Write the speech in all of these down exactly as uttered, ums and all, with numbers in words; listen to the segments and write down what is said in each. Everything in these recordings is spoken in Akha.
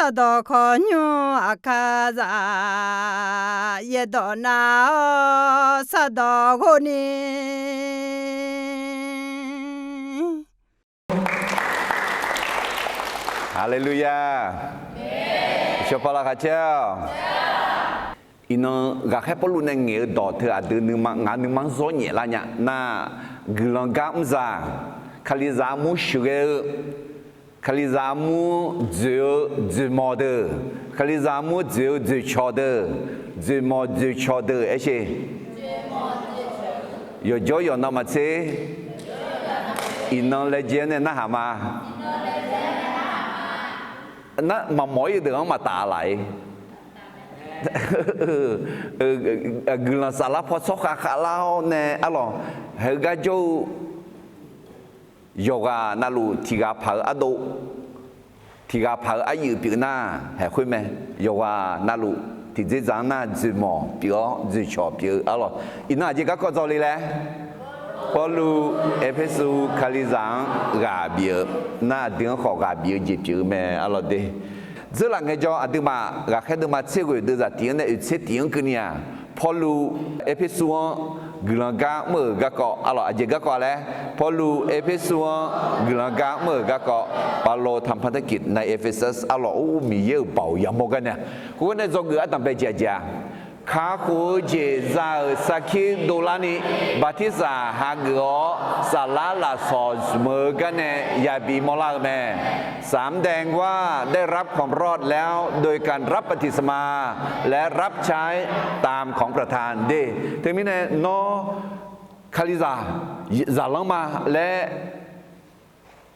Sardawq khawqnymr aqkar zaf, yaerdawq nav-awr sardawq ghov ni. Haleluya! Shawpaq laqkhaq caer-awq. Iqnan ghaqkhaer Pawrluv nae ngaeq-eu dawq teu aqdui nuima ngaq nuima-anr zawr nyaef lar nya nar, guiqlanq gar mr zaq, Kalizaq armur sheuqghae-eu, Kalizaq armur dzoeq-eu dzoeqmawq deuq, Kalizaq armur dzoeq-eu dzoeqcawq deuq, dzoeqmawq dzoeqcawq deuq aer sher. Yawqjawr yawqnan maqtser, iqnan laejae-anr nae narhaq ma. Nar maqmawf-ir-eu deuq-anr maqtaf laf-ir. Guiqlanq saflar paw tsawrkhav khavlar-awr nae arlawq, haeq-eu gar jawr-eu yawqghaq navluf tiq ghaq paq-eu ardov, tiq ghaq paq-eu aryuif pyeuf nar haeq khoer mae. Yawqghaq navluf tiqdzerdzaq-anr nar dzoeqmawq pyeuf-awr dzoeqcawq pyeuf-eu arlawq. Iqnan aqjeq garkawv dzawle laer, Pawrluv Erpersu Kalizaq-anr ghaq bif-eu nar, aqdui-anr khawf ghaq bif-eu jeq pyeuf-eu mae arlawq de. Dzeurlaf ngaejawr, aqduimaf ghaqkhaer deuvma tser ghoeq deuvzaq tiq-anr nae oeq tser tiq-anr keuvni-aq, Pawrluv Erpersu-anr guiqlanq gar mr-euq garkawv arlawq, aqjeq garkawv laer, Pawrluv Erpersu-anr guiqlanq gar mr-euq garkawv, เปาโลทำพันธกิจในเอเฟซัส arlawq, or Miqyaer-euq baoq yamawr gar nae, khoergar nae dzawgeuf ardanqbae jeq aqjeq-a, kakhof-eu jeq za-euq sarkir dovlarni bartirsaq hageuf-awr saflar lafsawq zmq-eu gar nae yabi mawrlar-eu mae. สาม แสดงว่าได้รับความรอดแล้วโดยการรับบัพติศมาและรับใช้ตามของประทาน de. Teumirnae nawr Kalizaq zaqlanr ma laer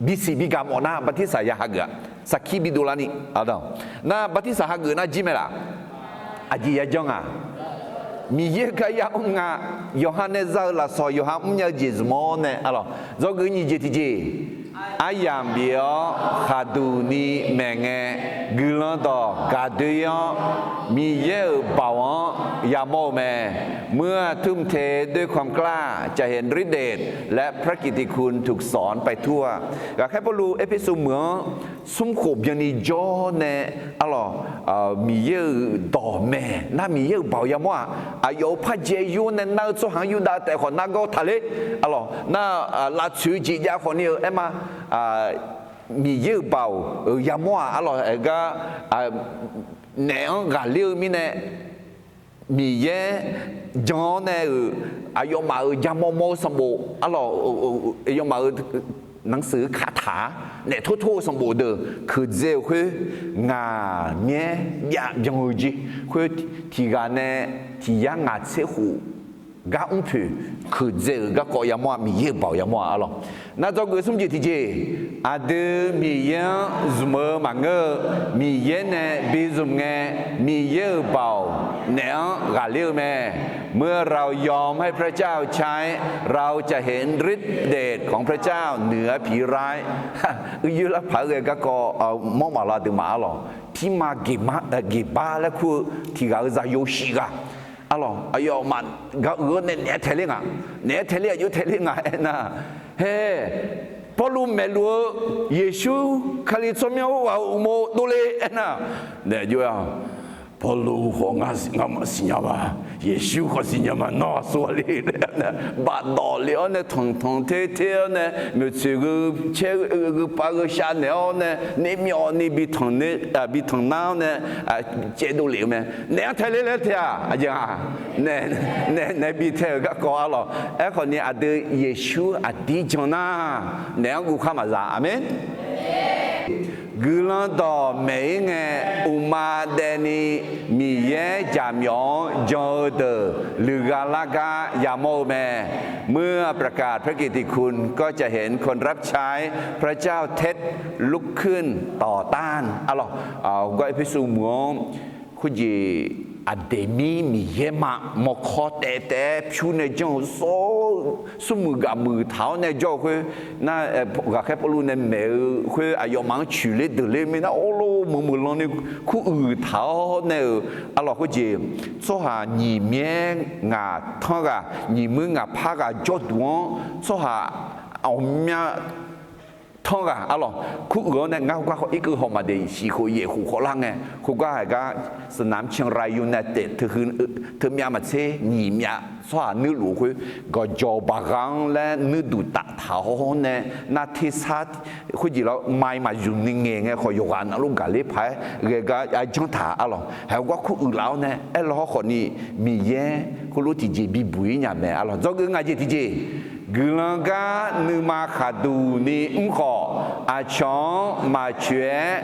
bisiq bigaq mawf nar bartirsaq ya hageuf-a, sarkir bidov larni. Nar bartirsaq hageuf nar jir mae laf? Aqjeq yajanr nga. Miqyaer-euq gar yamr nga. Yawqha nae za-eu lafsawq yawqha mrnya-eu jeq zmq-awr nae arlawq, dzawgeuf nyiq jeq tiqjeq, aryamq bif-awr khaqduq ni maeqngae, guiqlanq dawq gaqdoe-ir-awr, Miqyaer-euq baoq-anr yamawr-eu mae. เมื่อทุ่มเทด้วยความกล้า จะเห็นฤทธิ์เดชและพระกิตติคุณถูกสอนไปทั่ว Ghaqkhaer Pawrluv Erpersu meuq-anr smr khof byanni jawr nae arlawq, Miqyaer-euq dawq mae nar, Miqyaer-euq baoq yamawr-aq, aqyawf-euq par jae yur nae nar-eu tsawrhaq-anr yurdav taef khawf nargawr taqler, arlawq nar, lavtsoeq-eu jeq jav khawfni-eu aer ma. Miqyaer-euq baoq-euq yamawr-aq arlawq, aer gar naef-anr ghaqler-eu mirnae, Miqyaer jan-awr nae-euq aqyawfmaf-euq jaqmawr mawr-eu sanqbof arlawq, aqyawfmaf-euq หนังสือคาถา naef tor tor-eu sanqbof deuq keuqdzae-euq khoer ngaq myaer byav byan-eu jeq khoer tiq ghaq nae tiq yar ngaq tser khof gar mr poeq keuqdzae-euq garkawv yamawr-aq, Miqyaer-euq baoq yamawr-aq arlawq. Nar dzawgeuf smr jeq tiqjeq, aqdui Miqyaer-anr zmq-eu maqngeur-eu, Miqyaer nae bi zmq ngae, Miqyaer-euq baoq naef-anr ghaqler-eu mae. เมื่อเรายอมให้พระเจ้าใช้ เราจะเห็นฤทธิ์เดชของพระเจ้าเหนือผีร้าย Uicuiv larpaq-aer ghae garkawv mawr maqlar deuq maqar lawq. Pirma geqbar laer kur-eu tiq ghaq-euq zaqyo shif ghaq arlawq, aqyawfmaf gaq uiq-awr nae naef-aer taeq ler nga. Naef-aer taeq ler, aqjox taeq ler nga aernar, haer, Pawrluv maeqluf-eu Yeqsur Kali tsawrmyanr-anr ghaq-euq uqmov dovle aernar, naef aqjox-a, Pawrluv khawf ngar maqsiq nya ma. Yeqsur khawf siqnya ma, nawr aqsur ghaq le laer, bafdawq lef-awr nae tanqtanq ter ter-awr nae, maeqtsoeq gheu caer gheu pav gheu shav naeq-awr nae, nae myawf ni bi tanq, bi tanq nar-awr nae caev dovlef-eu mae. Naef-anr tae ler laer tae-aq, aqjeq-aq, naef, naef bi tae-euq garkawv arlawq. Aerkhawfni aqdui Yeqsur aqdir jan nar, naef-anr guv khar maqza. Aqmeq. Guiqlanq dawqmaeq-ir ngae, uqma daevni Miqyaer jaqmyawf-anr jan-eu deuq luiqgha lar gar yamawr-eu mae. เมื่อประกาศพระกิตติคุณ ก็จะเห็นคนรับใช้พระเจ้าเท็จลุกขึ้นต่อต้าน arlawq. Gawr Erpersu meuq-anr khoerjeq aqdeq mir Miqyaer ma mawrkawr taef taef-aer pyur nae janr-eu sawr-eu smrmuiq ghaq muiq taq-awr nae jawr-eu khoer, nar, ghaqkhaer Pawrluv nae maeq-eu khoer aqyawfmaf-anr coeqler deuqler mirnar, awrlor meuq meuq lan ni kuruiq taq-awr nae-euq arlawq khoerjeq, tsawrhaq nyiq myaer ngaq tanr ghaq, nyiq muir ngaq par ghaq jawrduq-anr tsawrhaq ghawqmya tanr ghaq arlawq, kuruiq-awr nae ngar khoergar khawf irkeuv hawq maqdeq, shiq khof yaef khof khawf lar ngae, khoergar haiq gar สนามเชียงรายยูไนเต็ด teu, teumyav maqtser nyiq myav tsawrhaq nuirluf khoer, gawqjawq baqgha-anr laer nuirduq taf taq-awr nae, nar tersar khoerjeq lawr mai maqzmq ni ngaeq ngae khawf yawqghaq navluf gaqler paq-aer ghae gar arjanr taq arlawq. Haiq khoergar kuruiq laf-awr nae aerlaw hawrkhawf ni, Miqyaer khoerlof tiqjeq bibuq-ir nya mae arlawq. Dzawgeuf ngaq jeq tiqjeq, guiqlanq gar nuima khaqduq ni mr khawf, aqcawq-anr maqcoeq-aer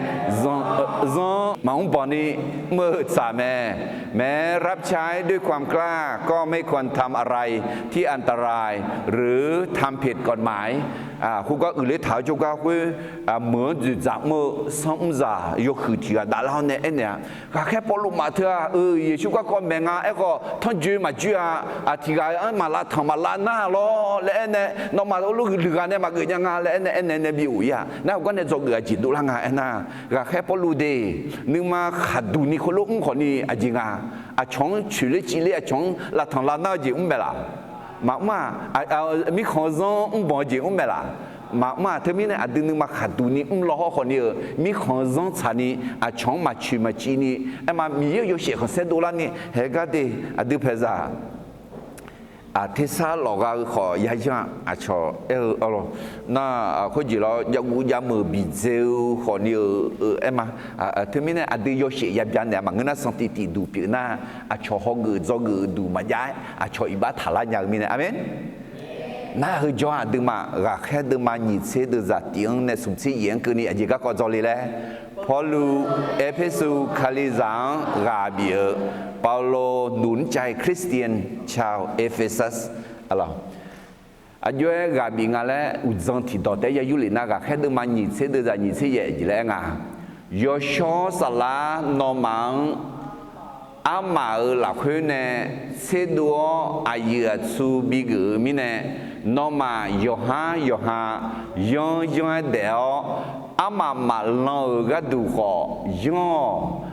zanr maqmr banq ni mr-eu tsaq mae. แม้รับใช้ด้วยความกล้า ก็ไม่ควรทำอะไรที่อันตราย หรือทำผิดกฎหมาย Khoergar uiqler taq-eu jawrgar khoer, meuq-anr dzoeqdzaq mr-eu sanr mrzaq yawhuiq tiq ghaq davlar-awr nae aernaeq-a, ghaqkhaer Pawrluv maf teu-aq, Yeqsur garkawv maeq nga aerkhawf tanrjoe maqjoe-a, tiq ghaq-anr maqlav tanq maqlav nar lawr laer aernae, nawmaf lof huiqdui ghaq nae maqgeuf nya nga laer aernae aernaeq nae bi ghof-ir-a. Nar khoergar nae dzawgeuf aqjeq dovlar nga aernar, ghaqkhaer Pawrluv de, nuima khaqduq ni khoerlof mr khawf ni aqjeq nga, aqcawq-anr coeqler civler aqcawq-anr lav tanq lav nar-eu jeq mr mae laf? Maqmr-aq, mirkhanq-eu zanr mr banq-eu jeq mr mae laf? Maqmr-aq, teumirnae aqdui nuima khaqduq ni mr law hawrkhawf ni-euq mirkhanq-eu zanr tsaq ni aqcawq-anr maqcoeq maqciv ni, aerma Miqyaer-euq yawshaef khanqsaer dovlar ni haegar de, aqdui paeqzaq tersar lawqgha-eu khawf yayanr-aq aqcawq aer-eu arlawq. Nar khoerjeq lawr javguv javmeuq bidzae-eu khawf ni-euq aerma, teumirnae aqdui yawshaef yabya naeq-a maqngeur nar sanqtif tif duq pyeuf nar, aqcawq hawgeuf dzawgeuf-eu duq maqjav-aer aqcawq iqbax taqlar nya-eu mirnae, aqmeq. Nar heujawr-aq aqduimaf ghaqkhaer deuvma nyiq tser deuvzaq tif-anr nae smq tser yaef-anr keuvni aqjeq garkawv dzawle laer, Pawrluv Erpersu Kalizaq-anr ghaq bif-eu, เปาโลหนุนใจคริสเตียนชาวเอเฟซัส Aqjox-aer ghaq bif nga laer uqdzan tiqdawq taef-aer ya yur lef nar, ghaqkhaer deuvma nyiq tser deuvzaq nyiq tser yaef jeq laer aer nga, Yawshawr Saflar nawmaf-anr armaf-euq lafkhoer nae tserdov-awr aqyuif aqtsu bigeuf-eu mirnae, nawmaf yawqhar yawqha yanr yanr-aer daef-awr, armaf maqlan-euq gharduq khawf yanr-awq.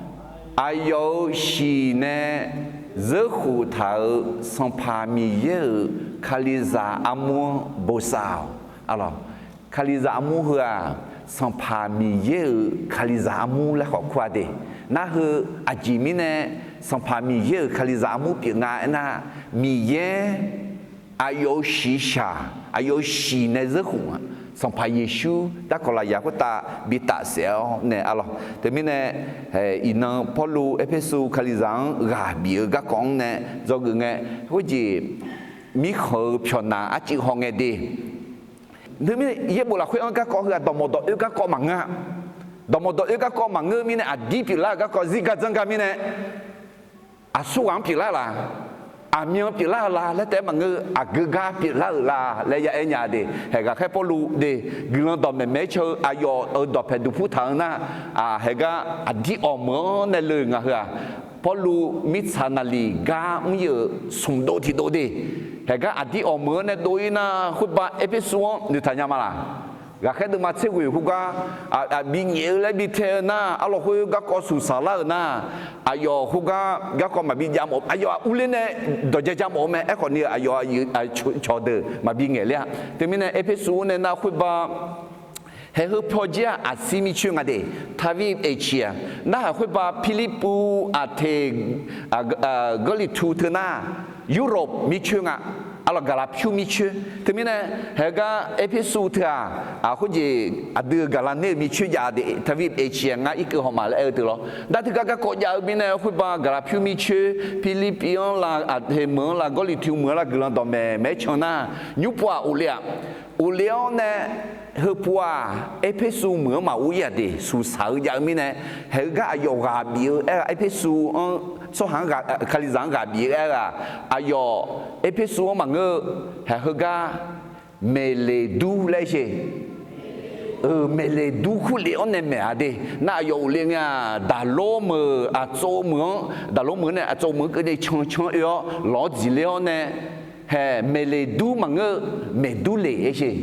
Aqyawf-euq shiq nae zeurkhof taq-euq Sanqpaq Miqyaer-euq Kalizaq armur-anr bosav-awq. Kalizaq armur heu-aq, Sanqpaq Miqyaer-euq Kalizaq armur laer khawf kur-a de. Nar heu aqjeq mirnae Sanqpaq Miqyaer-euq Kalizaq armur pyeuf nga aernar, Miqyaer aqyawf-euq shiqshaq, aqyawf-euq shiq nae zeurkhof-a, Sanqpaq Yeqsur darkawq lafyaq khoertav bi tafsaef-awr nae arlawq. Teumirnae iqnan Pawrluv Erpersu Kalizaq-anr ghaq bif-eu garkawv-anr nae dzawgeuf ngae, khoerjeq mirkhanq-eu pyawqnaq arcuiv hawngae de. Teumirnae yaerbof lafkhoer-anr garkawv heu-aq dawqmawq dawq oer garkawv maqngeur-a. Dawqmawq dawq oer garkawv maqngeur mirnae aqdir pyeuflar-euq garkawv zirgar janrgar mirnae, aqsurghaq-anr pyeuflar-eu la, aqmyan pyeuflar-eu la laer taef-aer maqngeur, aqgeu gar pyeuflar-euq la laer ya aer nya de. Haeq ghaqkhaer Pawrluv de, guiqlanq dawqmaeq maeq-aer caw-eu aqyawf-euq dawqpaeq duqpur taq-eu nar, haeq gar aqdir awq meuq-anr nae le-euq nga heu-aq, Pawrluv mirtsaq naqliq gar mr-ir-euq smq dov tiqdov de. Haeq gar aqdir awq meuq-anr nae dov-ir nar, khoerbav Erpersu-anr noeqtaq nya ma laq? Ghaqkhaer deuvma tser ghoeq khoergar, aqbi nyaef-eu laer bi tae-eu nar, arlawq khoer garkawv suqsaq lar-euq nar, aqyawf khoergar garkawv maqbi jav mawf, aqyawf-aq urler nae dawqjae jav mawf-eu mae. Aerkhawf ni aqyawf cawqdeuq maqbi ngaeq ler-a. Teumirnae Erpersu-anr nae nar khoerbav haeq heu pawjir-aq Aqsir mircoer nga de, ทวีปเอเชีย nar haq khoerbav Pirlirpuv, Aqteq, Gawrliqtu teu nar, Europe mircoer nga. Arlawq Gaqlaqpyur mircoer. Teumirnae haeq gar Erpersu teu-aq, khoerjeq aqdui-euq Gaqlaqner-euq mircoer jav de, ทวีปเอเชีย ngar irkeuv hawq ma laer aer-eu teu lawr. Nar teugar garkawv jav-eu mirnae khoerbav Gaqlaqpyur mircoer, Pirlirpiv-anr la, Aqteq meuq-anr la, Gawrliqtu meuq-anr la guiqlanq dawqmaeq maeq-aer can nar, nymr pov-aq of le-aq. Of le-awr nae, heu pov-aq Erpersu meuq-anr maqur-ir-aq de, suqsaq-eu jav-eu mirnae, haeq-eu gar aqyawf ghaq bif-eu aer-aq, Erpersu-anr tsawrhaq-anr, Kalizaq-anr ghaq bif-eu aer-aq, aqyawf Erpersu-anr maqngeur-eu, haeq heugar Meqleqdur laer sher. Meqleqdur kurlef-awr nae maeq-a de. Nar aqyawf of le ngae-aq, daqlor meuq aqtsov meuq-anr, daqlor meuq-anr nae aqtsov meuq-anr keuvni cancan oe-awr lawq-awr dziqler-awr nae, haeq Meqleqdur maqngeur-eu, Meqdurleq aer sher.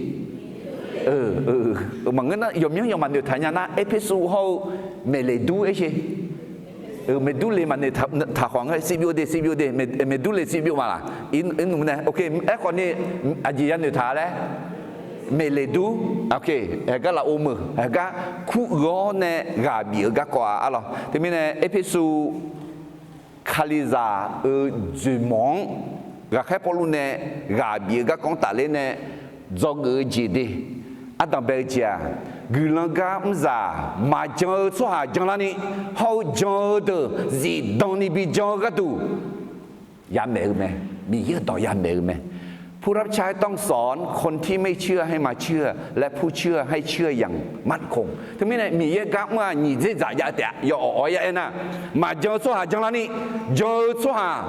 Maqngeur nar yawqmyanr yawqma noeqtaq nya nar, Erpersu hawr-eu Meqleqdur aer sher. Meqdurleq maqnoeq taq khawf nga, sivbyov de, sivbyov de, Meqdurleq sivbyov ma laq? Irnmq nae, ok, aerkhawf ni aqjeq ya noeqtaq laer maeqleq dur, haegar lafov meuq, haegar kur uiq-awr nae ghaq bif-eu garkawv-a arlawq. Teumirnae Erpersu Kalizaq-euq dzoeqmawq-anr ghaqkhaer Pawrluv nae ghaq bif-eu garkawv-anr tafler nae dzawgeuf-eu jeq de, ardanq bae-eu jeq-aq, guiqlanq gar mrzaq maqjan-eu tsawrhaq janlarni, hawr-eu jan-eu deuq zifdan ni bi jan-eu gharduq yamaeq-eu mae. Miqyaer-euq dawq yamaeq-eu mae. ผู้รับใช้ต้องสอนคนที่ไม่เชื่อให้มาเชื่อ และผู้เชื่อให้เชื่ออย่างมั่นคง. Teumirnae Miqyaer gar mr-aq nyiq dzer dzaq jav-eu taef-a. Yawawq awq-aer ya aernar, maqjan-eu tsawrhaq janlarni, jan-eu tsawrhaq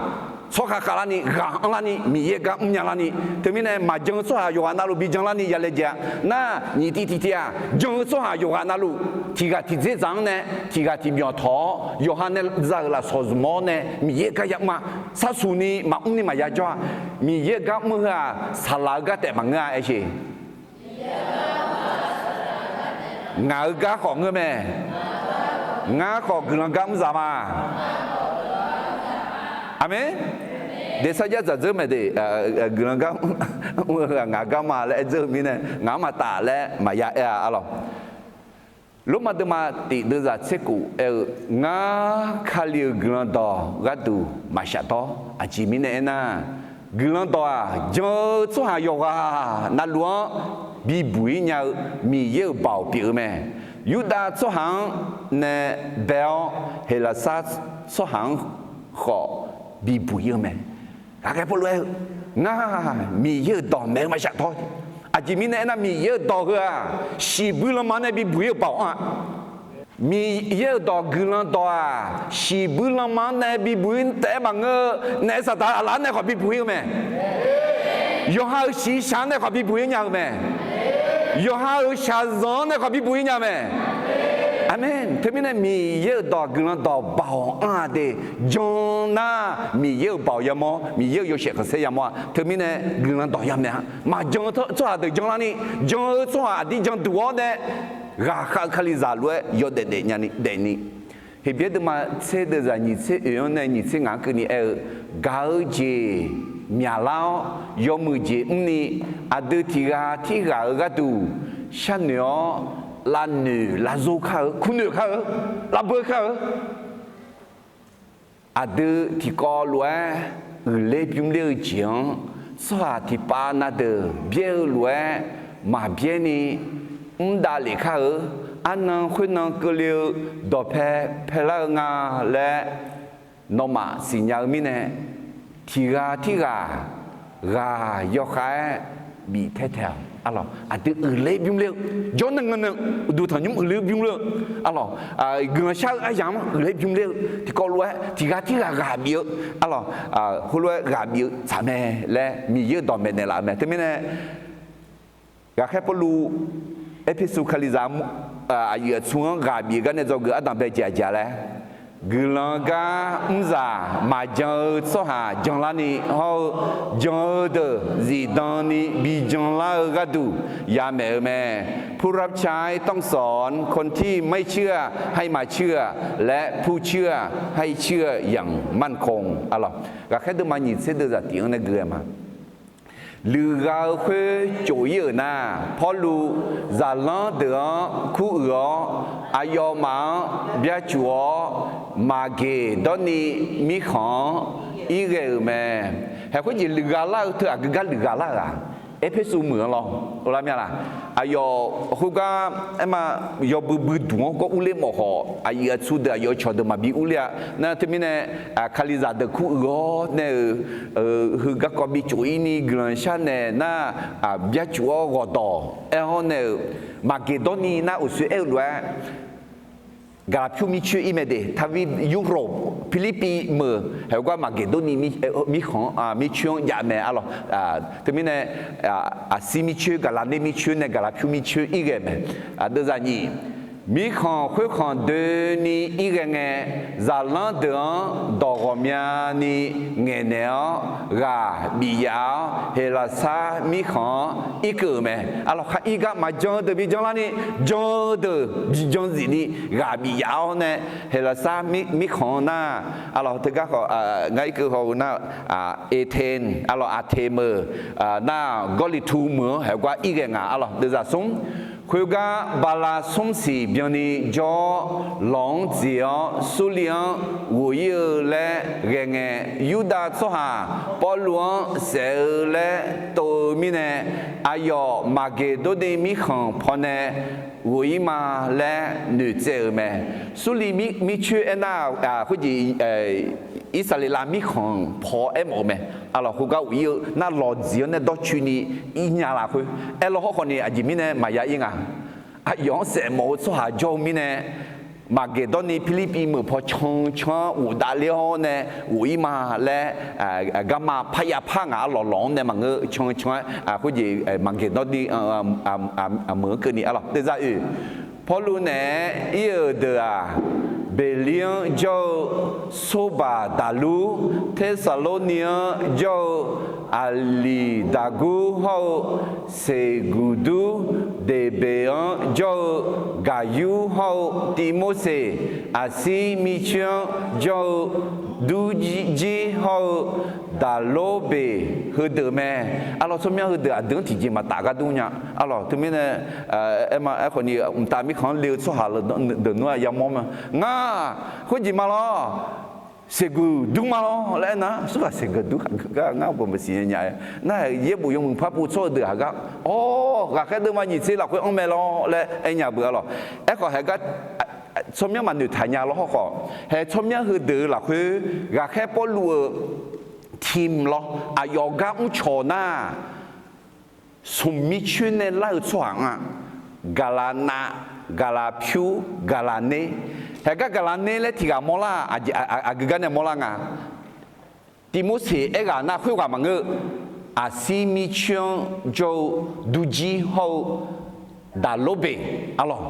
tsawrkhav khavlarni, ghaq anrlarni, Miqyaer gar mrnya larni. Teumirnae maqjan-eu tsawrhaq yawqghaq navluf bi janlarni yalaejae-a. Nar, nyiq tiv tiqtiv-aq, jan-eu tsawrhaq yawqghaq navluf tiq ghaq tiq dzer dzaq-anr nae tiq ghaq tiq myawq tawq-awr, yawqha nae za-euq lafsawq zmq-awr nae Miqyaer gar ya mr-a. Sarsuq ni maqmr ni maqya jawr-a. Miqyaer-eu gar mr-eu heu-aq, saqlaq-eu gar taef maqngeur-a aersheq. Ngaq-euq gar khawf ngeur mae. Ngar khawf guiqlanq gar mrzaq ma. Aqmeq. Deqsar jar dzaq dzeur mae de, guiqlanq gar mr-eu heu-aq ngaq gar ma laer aer dzeur-eu mirnae, ngaq-anr maqtaf laer maqya aer-a arlawq. Lormav deuvma tiq deuvzaq tser khof aer-eu, Ngar, Kali-euq guiqlanq dawq gharduq maqshaf dawr. Aqjeq mirnae aernar, guiqlanq dawq-aq, jan-eu tsawrhaq yawqghaq navluf-anr bibuq-ir nya-eu Miqyaer-euq baoq pyeuf-eu mae. Yurdav tsawrhaq-anr nae bae-awr, Heqlaqsar tsawrhaq-anr khawf bibuq ir-eu mae. Ghaqkhaer Pawrluv aer-eu, Ngar, Miqyaer-euq dawq maeq-eu maqshaf dawr. Aqjeq mirnae aernar, Miqyaer-euq dawq heu-aq, shiqbuir lanma nae bibuq ir-eu baoq-anr-a. Miqyaer-euq dawq guiqlanq dawq-aq, shiqbuir lanma-anr nae bibuq ir taef-aer maqngeur-eu, naef saqdaq aqlaf-anr nae khawf bibuq ir-eu mae. Yawqha-euq shiqshaq-anr nae khawf bibuq ir nya-eu mae. Yawqha-euq shaqzanq-anr nae khawf bibuq ir nya mae. Aqmeq. Teumirnae Miqyaer-euq dawq guiqlanq dawq baoq anr-a de, jan nar Miqyaer-euq baoq yamawr, Miqyaer-euq yawshaef khanqsaer yamawr-a. Teumirnae guiqlanq dawq yamaeq-a. Maqjan-eu tsawrhaq deuq janlarni, jan-eu tsawrhaq aqdir janduq-awr nae, ghaqkhav-eu Kalizaq lof-aer yawdaef daef nyani daefni, Heqbyaer deuvma tser deuvzaq nyiq tser oeq-anr nae nyiq tser ngaq-anr keuvni aer-eu, gaq-eu jeq myaqlar-awr, yawmuiq jeq mrni, aqdui tiq ghaq tirghaq-euq gharduq sharnoeq-awr, lavnoeq lavzor kar-eu, kurnoeq kar-eu, lavbeu kar-eu, aqdui tiqkawv lof-aer uiqler bymr ler-eu jeq-anr, tsawrhaq tiqpav na deuq byaer-eu lof-aer maqbyaer ni mr davlef kar-eu, arnan khoernan keuvle-eu dawqpae paelar-eu nga laer nawmaf siqnya-eu mirnae, tiq ghaq tirghaq ghaq yawkhav-aer bif taer taeq-awq. Arlawq, aqdui uiqler bymr ler-eu, jawrnan nan uqduq tanqnymr uiqler bymr ler-eu, arlawq, guiqlanq shar-eu aryamq-anr uiqler bymr ler-eu tiqkawv lof-aer tiq ghaq tirghaq ghaq bif-eu, arlawq, heulof-aer ghaq bif-eu tsaq mae laer Miqyaer-euq dawq maeqnaeq laf-eu mae. Teumirnae, ghaqkhaer Pawrluv Erpersu Kalizaq aqyuif aqtsu-anr ghaq bif-eu gar nae dzawgeuf ardanq bae jeq aqjeq laer, guiqlanq gar mrzaq maqjan-eu tsawrhaq janlarni hawr-eu, jan-eu deuq zifdan ni bi janlar-eu gharduq yamaeq-eu mae. ผู้รับใช้ต้องสอนคนที่ไม่เชื่อให้มาเชื่อ และผู้เชื่อให้เชื่ออย่างมั่นคง arlawq. Ghaqkhaer deuvma nyiq tser deuvzaq tiq-anr nae gui-aer ma. Luiqghaq-eu khoer cof-ir-euq nar, Pawrluv zaqlanr deuq-anr kuruiq-awr, aqyawfmaf-anr byacuf-awr, maqgeq dawrni mirkhanq-anr irghae-euq mae. Haeq khoerjeq luiqghaq lar-eu teu aqgeu gar luiqghaq lar-euq-aq, Erpersu meuq-anr lawr, lar mya laq? Aqyawf khoergar aerma, yawbui buiduq-anr gawr urler mawf khawf, aqyuif aqtsu deuq aqyawf cawqdeuq maqbi urler-a. Nar teumirnae, Kalizaq deuq kuruiq-awr nae-euq, heu garkawv bi cof-ir ni guiqlanq sharnaeq nar, byacuf-awr ghawqdawq aer-awr nae-euq, maqgeq dawrni nar uqsoer aer-eu lof-aer, gaqlaqpyur mircoer ir mae de, taqvi Yurop, Pirlirpiv meuq haeq gar maqgeq dawrni mirkhanq-anr, mircoer-anr jav mae arlawq. Teumirnae, aqsir mircoer, gaqlaqner mircoer nae gaqlaqpyur mircoer irghae mae. Deuvzaq nyiq, Mirkhanq khoerkhanq doeni irghae ngae, zaqlanr deuq-anr dawq ghawqmyani ngaeqnaeq-awr ghaq bif yaf-awr, Heqlaqsar mirkhanq-anr irkeuv-euq mae. Arlawq, khar ir gar maqjan-eu deuq bi janlarni, jan-eu deuq bi jan zifni ghaq bif yaf-awr nae, Heqlaqsar mir- mirkhanq-anr nar, arlawq, teugar khawf, ngar irkeuv haw-eu nar, Athens, arlawq, Aqteq meuq, nar, Gawrliqtu meuq-anr haeqgar irghae nga. Arlawq, deuvzaq smr. Khoergar bala smr siq byanni jawr-awr, lawq-anr dziq-awr Surlir-anr ghof ir-eu laer ghae ngae, Yurdav tsawrhaq Pawrluv-anr saef-eu laer tov-eu mirnae, aqyawf Maqgeqdorni mirkhanq pawnae ghof ir ma laer noeqtsaev-euq mae. Surlir mir- mircoer aernar, khoerjeq Irsaqleqlav mirkhanq paw-aer mawf-eu mae. Arlawq, khoergar ghof ir-eu nar lawq dziq-anr nae dawrcoeni ir nya laf khoer. Aerlaw hawrkhawf ni aqjeq mirnae maqya ir nga. Aqyawf-anr saef mawf-eu tsawrhaq jawr-eu mirnae, Maqgeqdawrni Pirlirpiv meuq paw cancan-anr ghofdav ler-awr nae ghof ir ma laer, garma parya par ngaq arlawq lawq-anr nae maqngeur, cancan-aer khoerjeq Maqgeqdawrni meuq-anr keuvni arlawq, deuvzaq oeq. Pawrluv naeq-aer ir-euq deuq-aq, Beqlir-anr jawr-eu Sorbaq daqlur, Tersaqlorni-anr jawr-eu Aqliqdaqgur hawr-eu Seqguqdur, Deqbeq-anr jawr-eu Gaqyur hawr-eu Tivmorseq, Aqsir mircoer-anr jawr-eu Durjir hawr-eu Daqlorbeq heudeuq mae. Arlawq, tsawrmyanr heudeuq aqdui-anr tiqjeq maqtaf ghardur nya. Arlawq, teumirnae aer ma, aerkhawf ni mqtav mirkhanq-anr le-eu tsawrhaq deuq nmr-aq yamawr ma. Ngar khoerjeq ma lawr, Seqguqdur ma lawr laer aernar, Sorbaq Seqguqdur aqgeu gar ngar bawq maqsiq nya nya-aer nar, yaerbof yawmuiq par pov tsawr-eu deuq haq gar, awr, ghaqkhaer deuvma nyiq tser lafkhoer anr mae lawr laer aer nya beu arlawq. Aerkhawf haeq gar tsawrmyanr maqnoeq taq nya lawr hawrkhawf, haeq tsawrmyanr heudeuq-eu lafkhoer ghaqkhaer Pawrluv-euq team lawr aqyawf gar mrcawq nar, smq mircoer nae lar-eu tsawrhaq-anr-aq, Gaqlaqnav, Gaqlaqpyur, Gaqlaqner, haeq gar Gaqlaqner laer tiq ghaq mawrlar, aqgeu gar nae mawrlar nga. Tivmorseq aerghaq nar khoerghaq maqngeur, Aqsir mircoer-anr jawr-eu Durjir hawr-eu Daqlorbeq arlawq.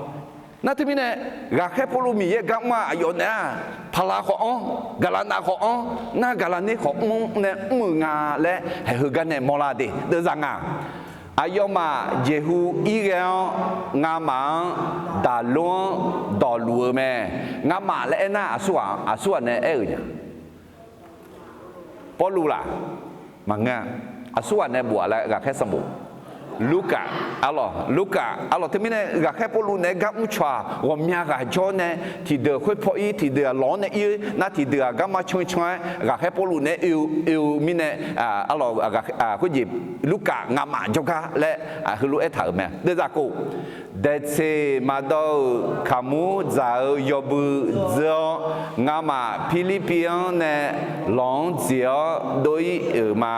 Nar teumirnae, ghaqkhaer Pawrluv Miqyaer gar mr-aq, aqyawf naeq-aq, Paqlaq khawf anr, Gaqlaqnav khawf anr, nar Gaqlaqner khawf mr nae mr-euq nga laer haeq heugar nae mawrlar de deuvzaq nga. Aqyawfmaf jeqhu ir ghae-awr, ngamaf-anr Daqlor-anr dawqluf-eu mae. Ngamaf laer aernar, aqsur ghaq nae aer-euq nya. Pawrluv laq? Maqngeur-a. Aqsur ghaq nae bof-a laer ghaqkhaer sanqbof. Lurkaf arlawq, Lurkaf arlawq. Teumirnae ghaqkhaer Pawrluv naeq-aer gar mrcawq-aq, ghawqmya ghaq jawr nae tiqdeuq khoer paw ir, tiqdeuq-aq lawq-anr nae ir-eu nar, tiqdeuq-aq garma cancan-aer ghaqkhaer Pawrluv naeq-aer oe-eu mirnae, arlawq, khoerjeq Lurkaf ngamaf jawrgar laer heulof-aer aertaq-euq mae. Deuvzaq kof, daeqtseq maqdawv-euq kaqmur dzaq-eu yawbui dzeur-awr, ngamaf Pirlirpiv-anr nae lawq-anr dziq-awr dov ir-euq ma.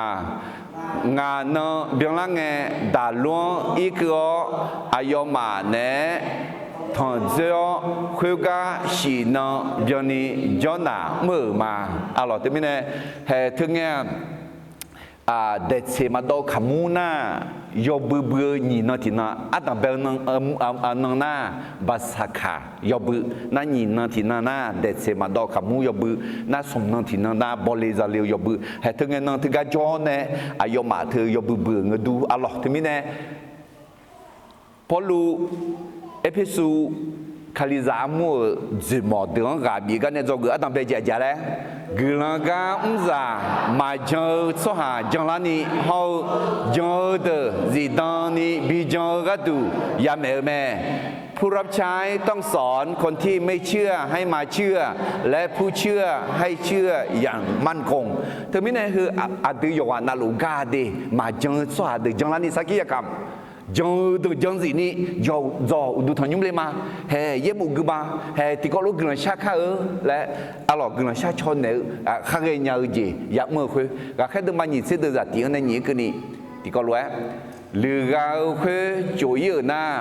Ngaq nan byanlar ngae, Daqlor-anr irkeuv-awr, aqyawfmaf naeq-aer tanqdzoer-awr, khoergar shif nan byanni Jawrnaq mr-euq ma. Arlawq, teumirnae haeq teu ngae-aq, daeqtseq maqdawv-eu kaqmur nar, yawbui bui-eu nyiq nan tiqnan ardanqbae-eu nan nar, Baqsaqkaq yawbui nar, nyiq nan tiqnan nar daeqtseq maqdawv-eu kaqmur yawbui nar, smq nan tiqnan nar bawle zale-eu yawbui, haeq teu ngae nan teugar jawr nae aqyawfmaf teu yawbui bui-euq ngeur dur arlawq. Teumirnae Pawrluv Erpersu Kalizaq armur-euq dzoeqmawf deuq-anr ghaq bif gar nae dzawgeuf ardanqbae jaq jaq laer, guiqlanq gar mrzaq maqjan-eu tsawrhaq janlarni hawr-eu, jan-eu deuq zifdan ni bijan-eu gharduq yamaeq-eu mae. ผู้รับใช้ต้องสอนคนที่ไม่เชื่อให้มาเชื่อ และผู้เชื่อให้เชื่ออย่างมั่นคง Teumirnae heu aqdui yawqghaq navluf gar de, maqjan-eu tsawrhaq deuq janlarni sarkir yakamq, jan-eu deuq jan zifni yawqdzawq uqduq tanqnymr le ma. Haeq yaerbof gui ma. Haeq tiqkawv lof guiqlanq shar kar-eu laer, arlawq, guiqlanq shar caw naeq-eu khar ghaenya-eu jeq yamr-eu khoer, ghaqkhaer deuvma nyiq tser deuvzaq tiq-anr nae nyiq-aer keuvni tiqkawv lof-aer, luiqghaq-eu khoer cof ir-euq nar,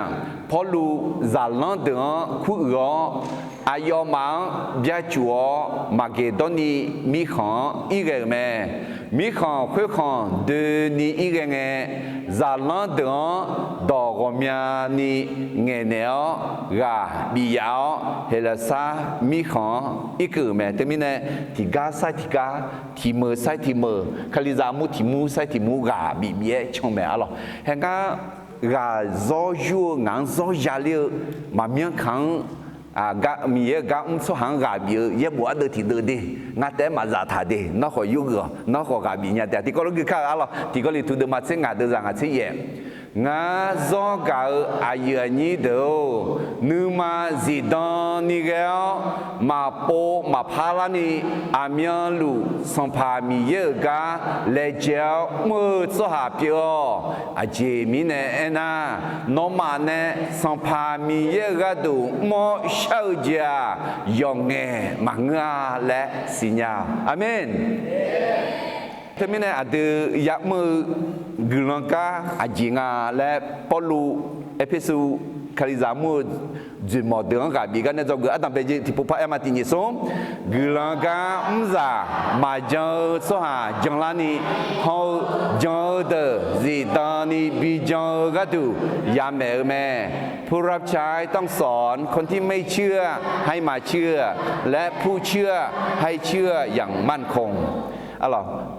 Pawrluv zaqlanr deuq-anr kuruiq-awr, aqyawfmaf-anr byacuf-awr, Maqgeqdawrni mirkhanq-anr irghae-euq mae. Mirkhanq khoerkhanq doeni irghae ngae, zaqlanr deuq-anr dawq ghawqmyani ngaeqnaeq-awr ghaq bif yaf-awr, Heqlaqsar mirkhanq-anr irkeuv-euq mae. Teumirnae, tiqgar sair tiqgar, tiq meuq sair tiq meuq, Kalizaq armur tiq mur sair tiq mur ghaq bif bif-aer can mae arlawq. Haegar ghaq zawr yur-eu ngaq-anr zawr yaler-eu, maqmyanr kaq-anr Miqyaer-euq gar mr tsawrhaq-anr ghaq bif-eu yaerbof ardeuv tiq deuv de, ngar taef-aer maqzaf taq de, nawr khawf yurgeuf-awq, nawr khawf ghaq bif nya de, tiqkawv lof gui kar-eu arlawq. Tiqkawv liqtuq deuvma tser ngaq deuvzaq ngaq tser yaef. Ngar zawr gaq-eu aqyuif aqnyir deuq-or, nuima zifdan ni ghae-awr, maqpov maqpar larni aqmyanluf Sanqpaq Miqyaer-euq gar laejae-awr mr-eu tsawrhaq pyeuf-awq. Aqjeq mirnae aernar, nawmaf nae Sanqpaq Miqyaer-euq gharduq mr-awr shar-eu jeq-aq, yawqngaef maqngeur-a laer siqnya-awq. Aqmeq. Teumirnae aqdui ya'mr-eu guiqlanq gar aqjeq nga laer Pawrluv Erpersu Kalizaq mur-eu dzoeqmawq deuq-anr ghaq bif gar nae dzawgeuf ardanqbae jeq tiqpov par aer ma. Tiq nyiq smr, guiqlanq gar mrzaq maqjan-eu tsawrhaq janlarni, haw-eu jan-eu deuq zifdan ni bijan-eu gharduq yamaeq-eu mae. Purapcai tansawq-anr คนที่ไม่เชื่อ ให้มาเชื่อ และผู้เชื่อ ให้เชื่ออย่างมั่นคง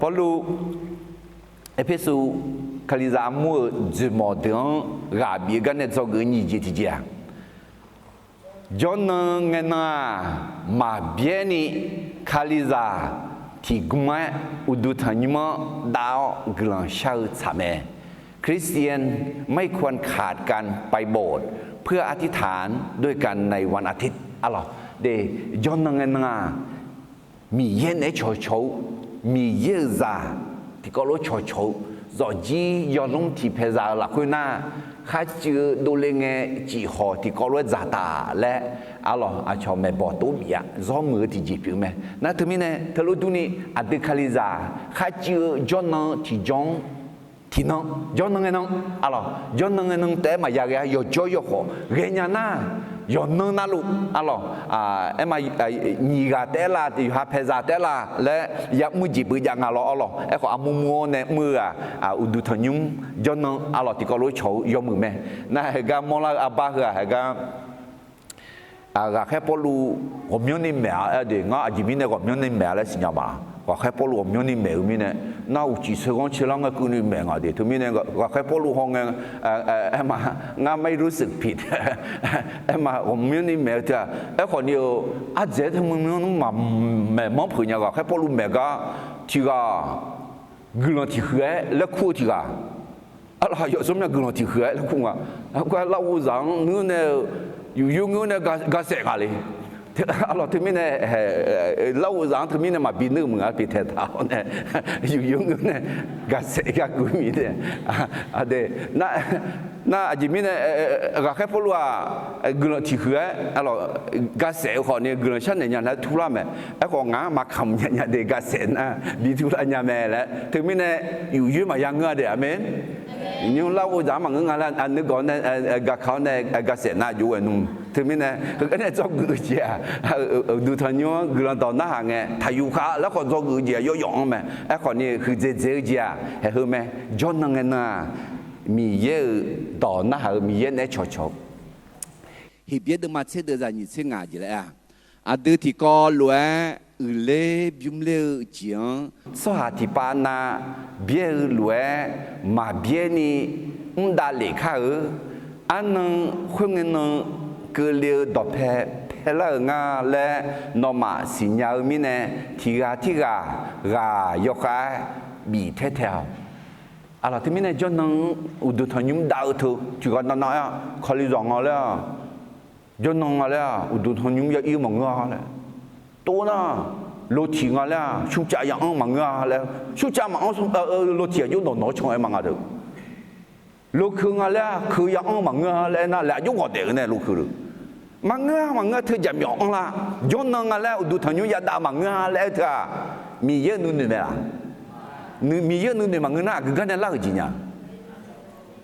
Pawrluv Erpersu Kalizaq armur-eu dzoeqmawq deuq-anr ghaq bif-eu gar nae dzawgeuf-eu nyiq jeq tiqjeq-aq, jawrnan ngaenan-aq, maqbyaer ni Kalizaq tiqgmr-aer uqduq tanqnymr-anr dav-awr guiqlanq shar-eu tsaq mae. คริสเตียนไม่ควรขาดการไปโบสถ์ เพื่ออธิษฐานด้วยกันในวันอาทิตย์ arlawq. De, jawrnan ngaenan-aq, Miqyaer naeq-aer cawqcawq-eu, Miqyaer-euq zaq tiqkawv lof cawqcawq-eu, zawqjir yawlmr tiqpaeq zaq-euq lafkhoer nar, kharcuiv-eu dovle ngae cifhawq tiqkawv lof-aer dzaqtaf laer, arlawq, aqcawq maeqbawq tov bif-a, zawrmuiq-eu tiqjeq pyeuf mae. Nar teumirnae teulof durni, aqdui Kalizaq kharcuiv-eu jawrnan tiqjawr-anr tiqnan, jawrnan ngaenan, arlawq, jawrnan ngaenan taef-aer maqya ghae-a, yawqjawr yawkhawf ghaenya nar, yawqnan navluf, arlawq, aer ma, nyiq ghaq taef-aer la, yawqha paeqzaq taef-aer la laer ya'mr jeq beujav nga lawr, arlawq. Aerkhawf, armur mur-awr nae mr-eu-aq, uqduq tanqnymr jawrnan, arlawq, tiqkawv lof cawq-eu yawmuiq mae. Nar heugar mawrlar-eu arbar heu-aq, heugar Ghaqkhaer Pawrluv ghawqmyanrni maeq-a aer de, ngar aqjeq mirnae ghawqmyanrni maeq-a laer siqnya ma. Ghaqkhaer Pawrluv ghawqmyanrni maeq-eu mirnae, nar uqcif sheuqghanr caelar ngae keuvni maeq nga de. Teumirnae ghaqkhaer Pawrluv haw ngae, aer ma, ngar ไม่รู้สึกผิด aer ma, ghawqmyanrni maeq-eu teu-aq, aerkhawf ni-eu, ardzaeq-aer teu myanr myanr maqmaeq manr peuq nya. Ghaqkhaer Pawrluv maeq gar tiq ghaq guiqlanq tiq huiq-aer laer kur-eu tiq ghaq, arlawq, yawf tsawrmyanr guiqlanq tiq huiq-aer laer kur nga. Aqgar larghov zaq-anr ngeur nae-eu, yufyoer ngeur nae gasaef nga le. Arlawq, teumirnae larghov zaq-anr teumirnae maqbi nuir-eu meuq-a, bi taeqtaq-awr nae, yufyoer ngeur nae gasaef gar gui mirnae, nar aqjeq mirnae Ghaqkhaer Pawrluv-aq, guiqlanq tiq huiq-aer, arlawq, gasaef-eu khawf ni guiqlanq sharnaeq nya laer turlar mae. Aerkhawf, ngaq-anr maqkamq nya nya de, gasaef nar bi turlar nya mae laer. Teumirnae yufyoer maqya ngeur-a de. Aqmeq. Nymr larghov zaq-anr maqngeur nga laer, aqnuigawq nae, gaqkaq-awr nae gasaef nar jov-aer nmr. Teumirnae heugar nae dzawgeuf-eu jeq-aq, uqduq tanqnymr-anr guiqlanq dawq narhaq ngae taqyuf khav laer khawf dzawgeuf-eu jeq-aq yawr yawf-anr mae. Aerkhawf ni huiqdzaeq dzaeq-eu jeq-aq haeq heu mae. Jawrnan ngae nan-aq, Miqyaer-euq dawq narhaq-eu, Miqyaer naeq-aer cawqcawq-eu Heqbyaer deuvma tser deuvzaq nyiq tser ngaq jeq laer-aq, aqdui tiqkawv lof-aer uiqler bymr ler-eu jeq-anr tsawrhaq tiqpav nav byaer-eu lof-aer maqbyaer ni mr davlef kar-eu. Arnan khoerngae nan keuvle-eu dawqpae paelar-euq nga laer nawmaf siqnya-eu mirnae, tiq ghaq tirghaq ghaq yawkhav-aer bif taer tae-awq. Arlawq, teumirnae jawrnan-anr uqduq tanqnymr dav-eu teu tiq ghaq nav nav-aer-a, Kalizaq nga laer-a, jawrnan nga laer-a, uqduq tanqnymr ya ir maqngeur-a laer, tov nar, lotiq nga laer-a, surcav ya anr maqngeur-a laer, surcav maqanr, lotiq aqjox nawq nawq-anr can-aer ma nga deuq. Lokeuq nga laer-a, keuq ya anr maqngeur-a laer aernar, laer aqjox ghawq daef-eu nae lokeuq deuq maqngeur-a, maqngeur-a, teu jaqmyawf anr lar. Jawrnan nga laer uqduq tanqnymr yadav maqngeur-a laer aer-eu teu-aq, Miqyaer-euq nuinoeq mae laq? Miqyaer-euq nuinoeq maqngeur nar, aqgeu gar nae lar-euq jeq nya.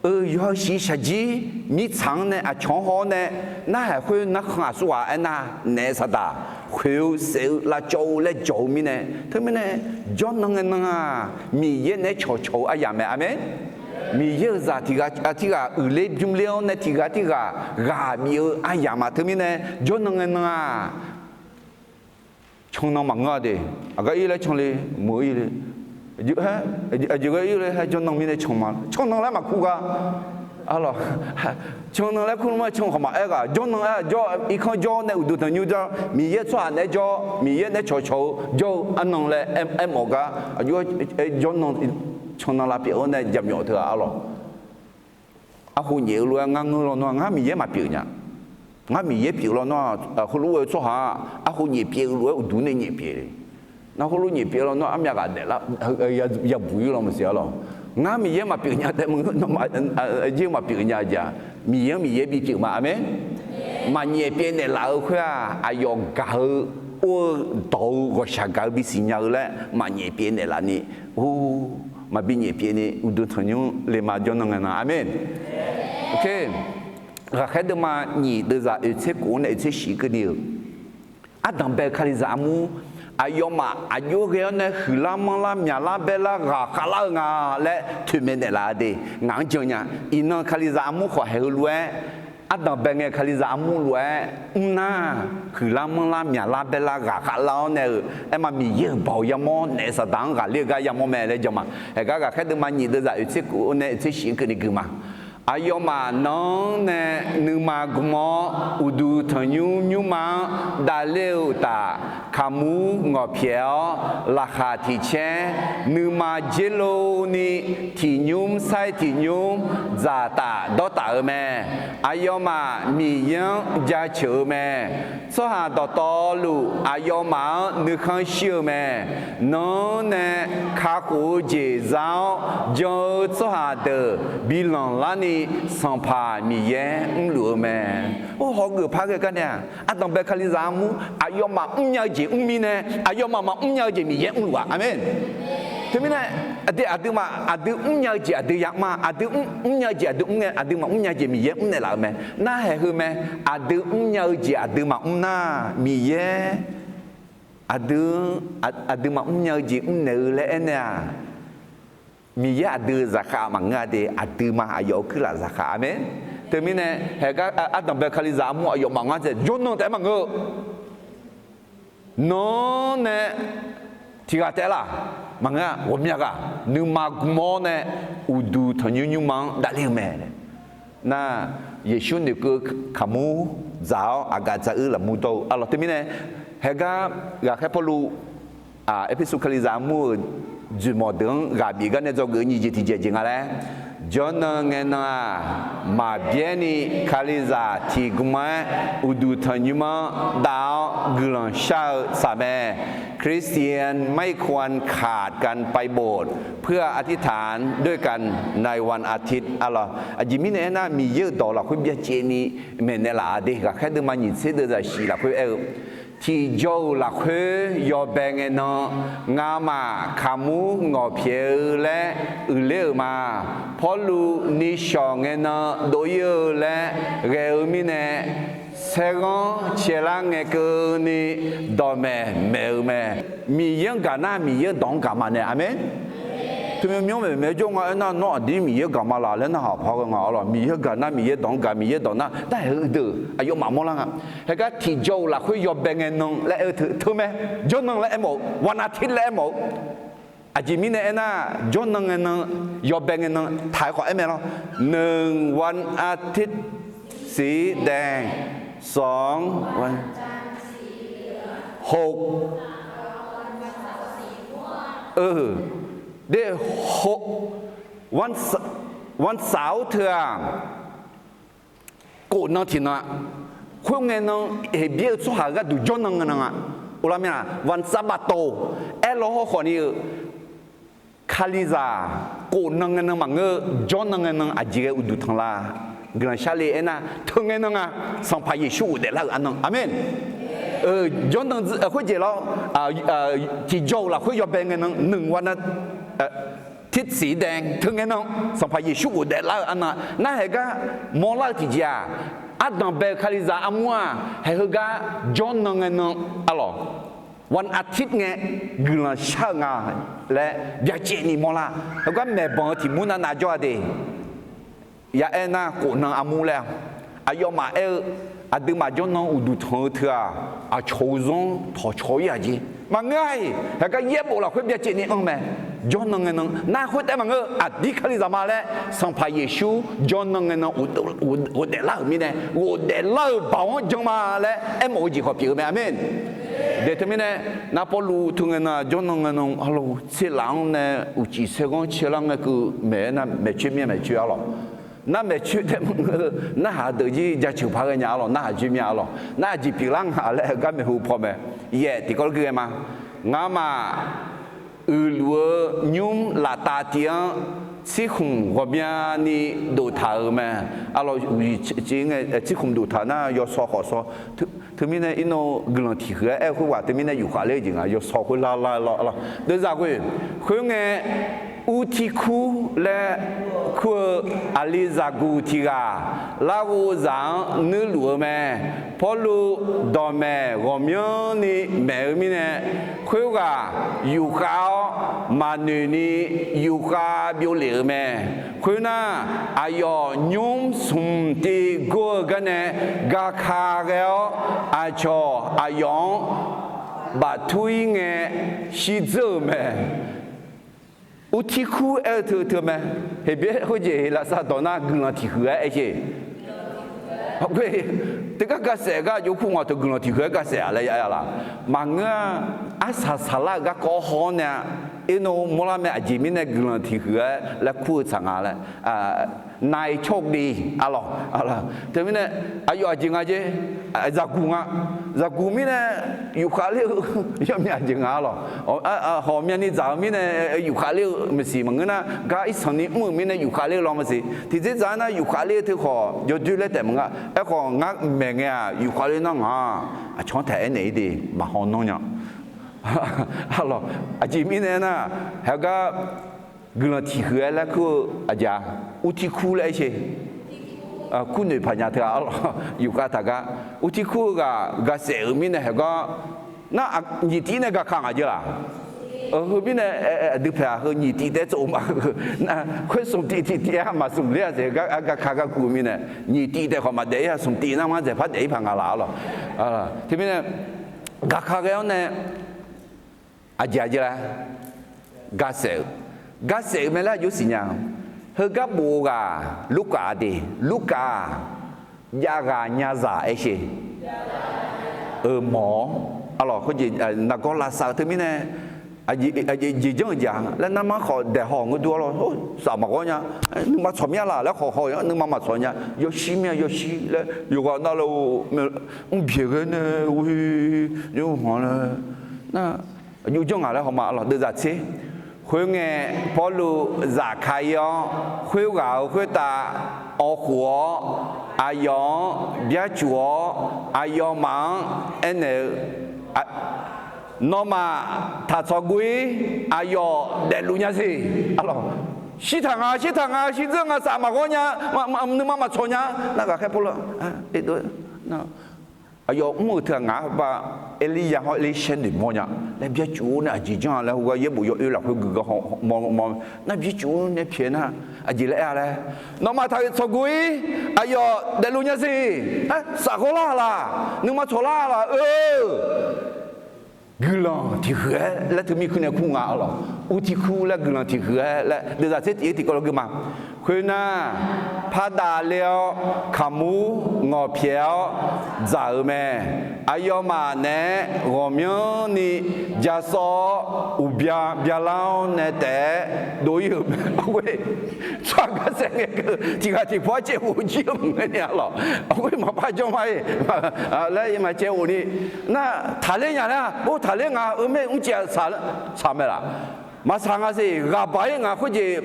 Eu, yawshif shaqjir mirtsaq-anr nae aqcawq-anr haw-awr nae, narhaq khoer narkhan aqsurghaq aernar, naef saqdaq khoeq-eu saef-eu lavcawv-eu laer jawq-eu mirnae, teumirnae jawrnan ngae nan-aq, Miqyaer naeq-aer cawqcawq-eu aryamq mae. Aqmeq. Miqyaer-euq zaq tiq ghaq tirghaq uiqler bymrler-awr nae tiq ghaq tirghaq ghaq bif-eu aryamq ma. Teumirnae jawrnan ngae nan-aq, cannan maqngeur-a de. Aqgar ir laer can le, meuq ir le. Aqjeq ghae ir le, haer jawrnan mirnae can ma, cannan laer maqkur gar. Arlawq, cannan laer kur ma, can khawf maqaer ghaq, jawrnan aer jawr, irkanr jawr nae uqduq tanqnymr jawr, Miqyaer tsawrhaq naeq-aer jawr, Miqyaer naeq-aer cawqcawq-eu jawr-eu arnan laer aermawf gar, aqjox jawrnan, cannan lavpyeuf-awr nae jaqmyawf teughaq arlawq. Arhu nyaef-eu lof-aer ngar ngeur lawnmr-aq, ngar Miqyaer maqpyeuf nya. Ngar Miqyaer pyeuf lawnmr-aq, heulof-aer tsawrhaq-aq, arhu nyaef pyeuf-eu lof-aer uqduq nae nyaef pyeuf le. Nar heulof nyaef pyeuf lawnmr-aq, armyav ghaq daeflar yabuq ir law maqsiq arlawq. Ngar Miqyaer maqpyeuf nya taef maqngeur, nawmaf, aqjeq maqpyeuf nya jeq-aq, Miqyaer-anr Miqyaer bipyeuf ma. Aqmeq. Maqnyaef pyeuf naeqlaf-eu khoer-aq, aqyawf gaq-eu or-eu dawq-eu ghawqshaq gaq-eu bisiq nya-eu laer maqnyaef pyeuf naeqlaf ni, or, maqbi nyaef pyeuf ni uqduq tanqnymr le ma jawrnan ngae nan. Aqmeq. Ghaqkhaer deuvma nyiq deuvzaq oeq tser kof-anr nae oeq tser shif keuvni-euq, ardanq bae-eu Kalizaq armur, aqyawfmaf aqjox ghae-awr nae huiqlar manrlar myaqlar baerlar ghaqkhav lar-eu nga laer toeqmaeq naeqlaf-a de. Ngaq-anr jan nya. Iqnan Kalizaq armur khawf haeq heulof-aer, ardanq bae ngae Kalizaq armur lof-aer mrnar, huiqlar manrlar myaqlar baerlar ghaqkhav lar-awr nae-euq aerma Miqyaer-euq baoq yamawr naef saqdaq-anr ghaqler-eu gar yamawr mae laer jan ma. Haeq gar ghaqkhaer deuvma nyiq deuvzaq oeq tser kof-anr nae oeq tser shif-anr keuvni gui ma. Aqyawfmaf nan-anr nae nuima gmq-awr uqduq tanqnymr nymrma-anr davler-eu uqtaf, kaqmur ngawqpyaeq-awr laqkhaq tiq caer nuima dzer lov ni, tiq nymr sair tiq nymr dzaqtaf dawrtaf-eu mae. Aqyawfmaf Miqyaer-anr jaceuq-eu mae. Tsawrhaq dawqtawvluf aqyawfmaf-anr nuikhanr shir-eu mae. Nan-anr nae kakhof-eu jeq za-awr jan-eu tsawrhaq deuq bi lanqlar ni, Sanqpaq Miqyaer mrluf-eu mae. Or, hawgeuf par ghae gar nae-aq, ardanq bae Kalizaq armur aqyawfmaf mrnya-eu jeq mr mirnae, aqyawfmaf maqmr nya-eu jeq Miqyaer mrluf-aq. Aqmeq. Teumirnae, aqdui, aqduimaf aqdui mrnya-eu jeq aqdui yamr-a, aqdui mrnya-eu jeq aqdui mr ngae, aqdui maqmr nya jeq Miqyaer mrnaeq laf-eu mae. Narhaq heu mae. Aqdui mrnya-eu jeq aqdui maqmr nar, Miqyaer aqdui, aqdui maqmr nya-eu jeq mrnaeq-eu laer aernaeq-aq, Miqyaer aqdui zaqkhav maqngeur-a de, aqduimaf aqyawf-euq kuirlaf zaqkhav. Aqmeq. Teumirnae haeq gar ardanq bae Kalizaq armur aqyawfmaf ngar dzae jawrnan taef-aer maqngeur-eu. Nan-anr nae tiq ghaq taef-aer laf maqngeur-a, ghawqmya ghaq nuima gmq-awr nae uqduq tanqnymr nymrma-anr davler-eu mae. Nar, Yeqsur noeqkeuv kaqmur dzaq-awr aqgaf dzaq uir lafmur dawr-eu arlawq. Teumirnae haeq gar ghaqkhaer Pawrluv Erpersu Kalizaq armur-euq dzoeqmawq deuq-anr ghaq bif gar nae dzawgeuf-eu nyiq jeq tiqjeq jeq nga laer, jawrnan ngae nan-aq, maqbyaer ni Kalizaq tiq gmq-aer uqduq tanqnymr-anr dav-awr guiqlanq shar-eu tsaq mae. คริสเตียนไม่ควรขาดการไปโบสถ์ เพื่ออธิษฐานด้วยกันในวันอาทิตย์ arlawq. Aqjeq mirnae aernar, Miqyaer-euq dawq lafkhoer byacaevni maeqnaeq laf-a de. Ghaqkhaer deuvma nyiq tser deuvzaq shif lafkhoer aer-eu, tiqjawr-euq lafkhoer yawbae ngae nan, ngamaf kaqmur ngawqpyaeq-eu laer uiqler-euq ma. Pawrluv nishawq ngae nan dov ir-eu laer ghae-eu mirnae, saerghanr caelar ngae keuvni dawqmaeq maeq-eu mae. Miqyaer-anr gaq nar, Miqyaer-euq dawq-anr gaq ma nae. Aqmeq. Teumyanr myanr maeq maeq jawr nga aernar, nawr aqdir Miqyaer gaq ma laf laer narhaq paq ghae nga arlawq. Miqyaer gaq nar, Miqyaer dawq-anr gaq, Miqyaer dawq nar, darhaq-eu deuq aqyawfmaf mawrlar nga. Haeq gar tiqjawr-euq lafkhoer yawbae ngae nan laer aer-eu teu, teu mae. Jawrnan laer aermawf-eu, วันอาทิตย์ laer aermawf-eu. Aqjeq mirnae aernar, jawrnan ngae nan, yawbae ngae nan taq-aer khawf aer mae lawr. หนึ่งวันอาทิตย์ สีแดง สองวัน หก เออ เด หก วันเสาร์ วันเสาร์ teu-aq, kof nan tiq nan-a. Khoerngae nan, Heqbyaer-eu tsawrhaq-eu gharduq jawrnan ngae nan-a. Uvlar mir-a, วันสาบาโต aer law hawr khawf ni-eu, Kalizaq kof nan ngae nan maqngeur-eu, jawrnan ngae nan aqjeq ghae uqduq tanq la. Guiqlanq shar le aernar, teu ngae nan nga, Sanqpaq Yeqsur ghofdaef lar-euq arnan. Aqmeq. Jawrnan khoerjeq lawr, tiqjawr-euq lafkhoer yawbae ngae nan, หนึ่งวันนะ, Aqtirtsiq dae teu ngae nan, Sanqpaq Yeqsur ghofdaef lar-eu arnan, narhaq gar mawrlar-eu tiqjeq-aq, ardanq bae-eu Kalizaq armur-aq, haeq heugar jawrnan ngae nan, arlawq, wan aqtir ngae guiqlanq shar-eu nga laer byacaevni mawrlar. Heugar maeqbanq-eu tiq mur nav nav jawr-a de. Ya aer nar, khofnan armur laer-a, aqyawfmaf aer-eu, aqduimaf jawrnan uqduq tanq-eu teu-aq, aqcawq-eu zanr tawqcawq-ir-aq jeq maqngeur-a-iq. Haeq gar yaerbof lafkhoer byacaevni anr mae. Jawrnan ngae nan nar khoertaef maqngeur, aqdir Kalizaq ma laer Sanqpaq Yeqsur jawrnan ngae nan ghofdaef lar-euq mirnae, ghofdaef lar-euq baoq-anr jan ma laer aermawf-eu jeq khawf pyeuf-eu mae. Aqmeq. Daeq teumirnae, nar Pawrluv teu ngae nan jawrnan ngae nan, arlawq, tserlaf-anr nae uqcif saerghanr caerlar ngae keuv maeq-aer nar maeqcoer mir-a maeqcoer arlawq. Nar maeqcoer taef maqngeur, narhaq deuq jir jaceuq paq ghae nya arlawq, narhaq jir mir-a arlawq. Nar aqjeq pyeuflar nga laer heugar maeqhu paw mae. Yaef tiqkawv lof gui ghae ma. Ngamaf uiqluf-eu nymr laftav tiv-anr tsirkhmq ghawqmyani doftaq-euq mae. Arlawq, tsirkhmq doftaq nar yawsaw khawf saw. Teumirnae irnan guiqlanq tiq huiq-aer aer-eu khoerghaq teumirnae yufkhav ler-eu jeq nga, yawsaw khoer lar lar lar lar. Deuvzaq ghoe, khoerngae, Urtirkur laer kur-eu aqli zaqguq tiq ghaq larghov zaq-anr nuirluf-eu mae. Pawrluv dawqmaeq ghawqmyanrni maeq-eu mirnae, khoerghaq yufkhav-awr maqnoeq ni yufkhav byovlef-euq mae. Khoernar, aqyawf nymr smq tiv gor-eu garnae gaka ghae-awr, aqcawq aqyawf-anr baftur-ir ngae shirdzeur-euq mae. Urtirkur aer-eu teu teu mae. Heqbyaer khoerjeq lavsav dawq nar guiqlanq tiq huiq-aer aer sher. Teugar gasaef gar aqjox kur ngaq teu guiqlanq tiq huiq-aer gasaef-a laer ya laq. Maqngeur-a. Arsaq saqlar-euq garkawv haw-awr nae-a, irnan mawrlar mae. Aqjeq mirnae guiqlanq tiq huiq-aer laer kur-eu tsaq nga laer, nai cawr de arlawq. Teumirnae aqyawf aqjeq nga jer, zaqguq nga. Zaqguq mirnae yufkhav ler-eu yawmyav aqjeq nga arlawq. Hawq myavni dzaq-eu mirnae yufkhav ler-eu maqsiq, maqngeur nar gar irsanqni mr-euq mirnae yufkhav ler-eu law maqsiq. Tiqdzerdzaq-aer nar yufkhav ler-eu teu khawf yawdoer laer taef maqnga. Aerkhawf ngar maeq ngae-aq yufkhav ler nar ngaq-aq aqcawq-anr taef aernaeq-ir de, maqhaw nanr nya. Aqjeq mirnae aernar, haegar guiqlanq tiq huiq-aer laer kur-eu aqjeq-a, Urtirkur laer aer sher. Kurnoeq paqnya teu-a arlawq, yufkhav taq gar. Urtirkur-eu ghaq gasaef-euq mirnae haegar nar, nyiq tiv nae gaka ngaq jeq laq. Heu mirnae aqdui paeq-aq heu nyiq tiv taef tsov ma. Khoer smq tiv tiq tiv-aer maqsmq ler-a siq, gaka gar guv-eu mirnae nyiq tiv taef khawf maqdaef-ir-a, smq tiv nar ngar dzaeqpar daef-ir paq nga laq arlawq. Teumirnae gaka ghae-awr nae aqjeq aqjeq laer gasaef-eu, gasaef-eu mae laer aqjox siqnya. Heugar bof-eu ghaq Lurkaf de, Lurkaf-aq jav ghaq nyazaq aer sher. Euq mawq-awr arlawq, khoerjeq nargawr lavsav-eu teumirnae aqjeq jeq janr-eu jeq-a laer narmar khawf daeqhaw ngeur dur arlawq. Saf maqghawr nya, nuima tsawq mir-a laq laer khawf haw-anr nuima maqtsawq nya. Yawshir mir-a yawshir laer yawqghaq navluf mrpyaeq ghae nae ghoe yawhmq laer nar aqjox janr ngaq laer hawma arlawq. Deuvzaq tser. Khoerngae, Pawrluv zafkhav-ir-awr khoerghaq-euq khoertav awv khof-awr, aqyawf-anr byarcuf-awr aqyawfmaf-anr aernaeq-eu, Nawmaf taqtsawq guv-ir. Aqyawf daefluf nya siq. Shirtaq nga, shirtaq nga, shirdzeur nga, saf maqghawr nya, nuima maqtsawq nya. Nar ghaqkhaer Pawrluv aqyawf mr-euq teu-aq ngaq-anr heubar Erlirya hawr Erlirshaer noeqmawr nya laer byarcuf-awr nae aqjeq janr-a laer heugar yaerbof yawoer lafkhoer guiqlanq haw mawr mawr. Nar byarcuf-awr nae pyaeq nar aqjeq laer aer-a laer, Nawmaf taqtsawq guv-ir. Aqyawf daefluf nya siq. Saf ghawrlar laq, nuima tsawqlar laq-eu guiqlanq tiq huiq-aer laer teumirnae kur nga arlawq. Urtirkur laer guiqlanq tiq huiq-aer laer deuvzaq tser tif-ir tiqkawv lawr gui ma. Khoernar, pardavler-awr kaqmur ngawqpyaeq-awr dzaq-euq mae. Aqyawfmaf naeq-aer ghawqmyanrni jasawr-awr uqbya byalar-awr nae taef-aer dov-ir-euq mae. Tsawrhaq garsaef ngae keuv tiq ghaq tiq paw-aer caev ghof jir-eu maqngeur ni arlawq. Khoer maqpar jawr ma-ir laer maqcaev ghof ni. Nar taqler nya laer-a, or taqler nga-eu mae mrcaev saq mae laq. Maqsaq nga siq, ghaqbaq-ir nga khoerjeq,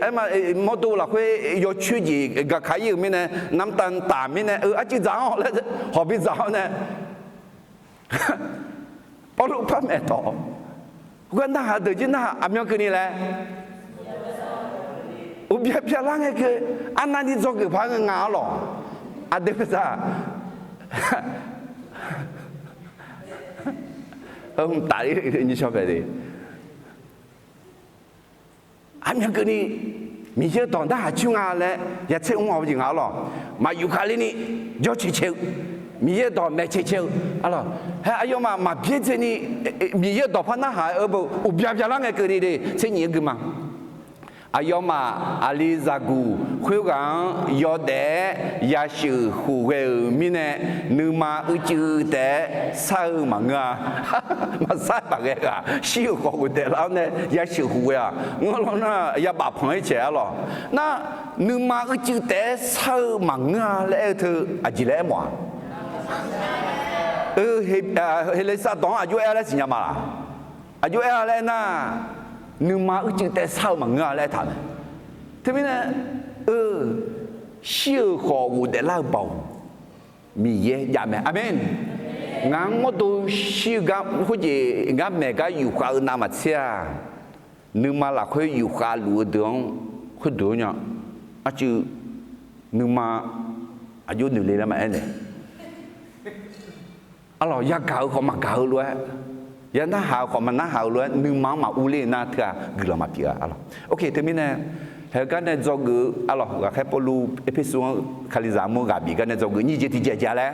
aer ma, mawrdo lafkhoer yawcoer jeq gaka-ir-euq mirnae, namtav taf mirnae, arcuiv dzaq-anr laer hawq bi dzaq-awr nae Pawrluv par maeqtawq-awq. Khoergar narhaq deuq jir narhaq aqmyan keuvni laer, Uqbya byalar ngae keuv, arnavni dzawgeuf paq-aer ngae nga arlawq. Aqdui peuqsaq, tafler nyiqshawr paeq le. Aqmyan keuvni Miqyaer-euq dawq narhaq coer nga laer ya tser mr-awq jeq nga arlawq. Maqyuf khavler ni jawr cae cae-eu, Miqyaer-euq dawq maeq cae cae-eu arlawq. Hae aqyawfmaf maqbyaerdzaeni Miqyaer-euq dawq par narhaq-eu beu uqbya byalar ngae keuvni de tser nyif-aer gui ma. Aqyawfmaf aqli zaqguq khoerghaq-anr yawdaef-aer yasheuq khofghae-euq mirnae, nuima uicuiv taef-aer shar-eu maqngeur-a. Maqshar-aer baqghae ghaq shir-euq khawf ghofdaef lar-awr nae yasheuq khofghae-aq, ngeurlawr nar yabaf panq-ir caeq arlawq. Nar, nuima uicuiv taef-aer shar-eu maqngeur-a laer aer-eu teu aqjeq laer aermawf-a? Heqleqsav dawq-anr aqjox aer-a laer siqnya ma laq? Aqjox aer-a laer aernar, nuima uicuiv taef-aer shar-eu maqngeur-a laer aertaq mae. Teumirnae, eu, shir-euq khawf ghofdaef lar-eu baoq Miqyaer jav mae. Aqmeq. Ngaq-anr mawrdo shir-eu gar khoerjeq ngar maeq gar yufkhav-eu navmaqtser-aq, nuima lafkhoer yufkhav luf-eu deuq-anr khoerdeuq-anr nya. Arcuiv nuima aqjox noeq le laer maqaer nae arlawq, yagaq-eu khawf maqgaq-eu lof-aer, ya narhaq-eu khawf maqnarhaq-eu lof-aer, nuima-anr maqur ler nar teu-aq guiqlanq maqpyeuf-a arlawq. Ok, teumirnae, haegar nae dzawgeuf-eu arlawq, ghaqkhaer Pawrluv Erpersu-anr Kalizaq armur ghaq bif gar nae dzawgeuf nyiq jeq tiqjeq jeq-a laer,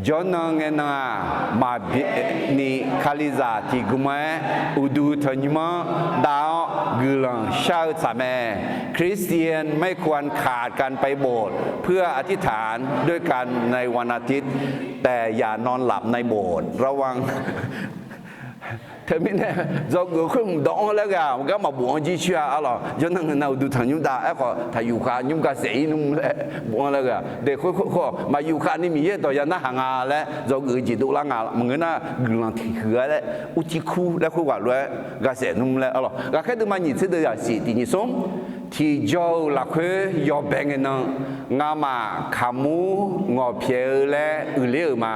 jawrnan ngae nan-aq, maqbyaer ni Kalizaq tiq gmq-aer uqduq tanqnymr-anr dav-awr guiqlanq shar-eu tsaq mae. คริสเตียนไม่ควรขาดการไปโบสถ์ เพื่ออธิษฐานด้วยกันในวันอาทิตย์ แต่อย่านอนหลับในโบสถ์ ระวัง Teumirnae, dzawgeuf khoer hmq dawq-anr laer ghaq gar maqbof-anr jircoer-a arlawq. Jawrnan ngae nan uqduq tanqnymr dav-aer khawf taqyuf khav nymr ga saef-ir nmr laer bof-anr laer ghaq. Daeq khoer khoer khawf maqyuf khav ni Miqyaer-euq dawq ya narhaq nga laer dzawgeuf-eu jeq dovlar nga. Maqngeur nar guiqlanq tiqhuiq-a laer, urtir kur laer khoerghaq lof-aer ga saef nmr laer arlawq. Ghaqkhaer deuvma nyiq tser deuv zaqsiq tiq nyiq smr, tiqjawr-euq lafkhoer yawbae ngae nan, ngamaf kaqmur ngawq pyaeq-eu laer uiqler-euq ma.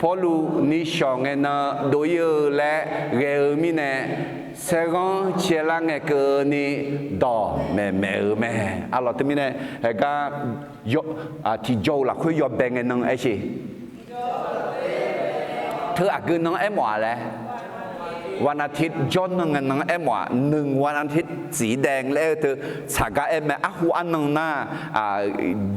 Pawrluv nishawq ngae nan dov-ir-eu laer ghae-eu mirnae, saerghanr caelar ngae keuvni dawq maeq maeq-eu mae. Arlawq teumirnae, haegar tiqjawr-euq lafkhoer yawbae ngae nan aer sheq. Teu aqgeu nan aermawf-a laer, วันอาทิตย์ jawrnan ngae nan aermawf-a, วันอาทิตย์สีแดง laer-eu teu tsaq gar aer mae. Arhu arnan nar,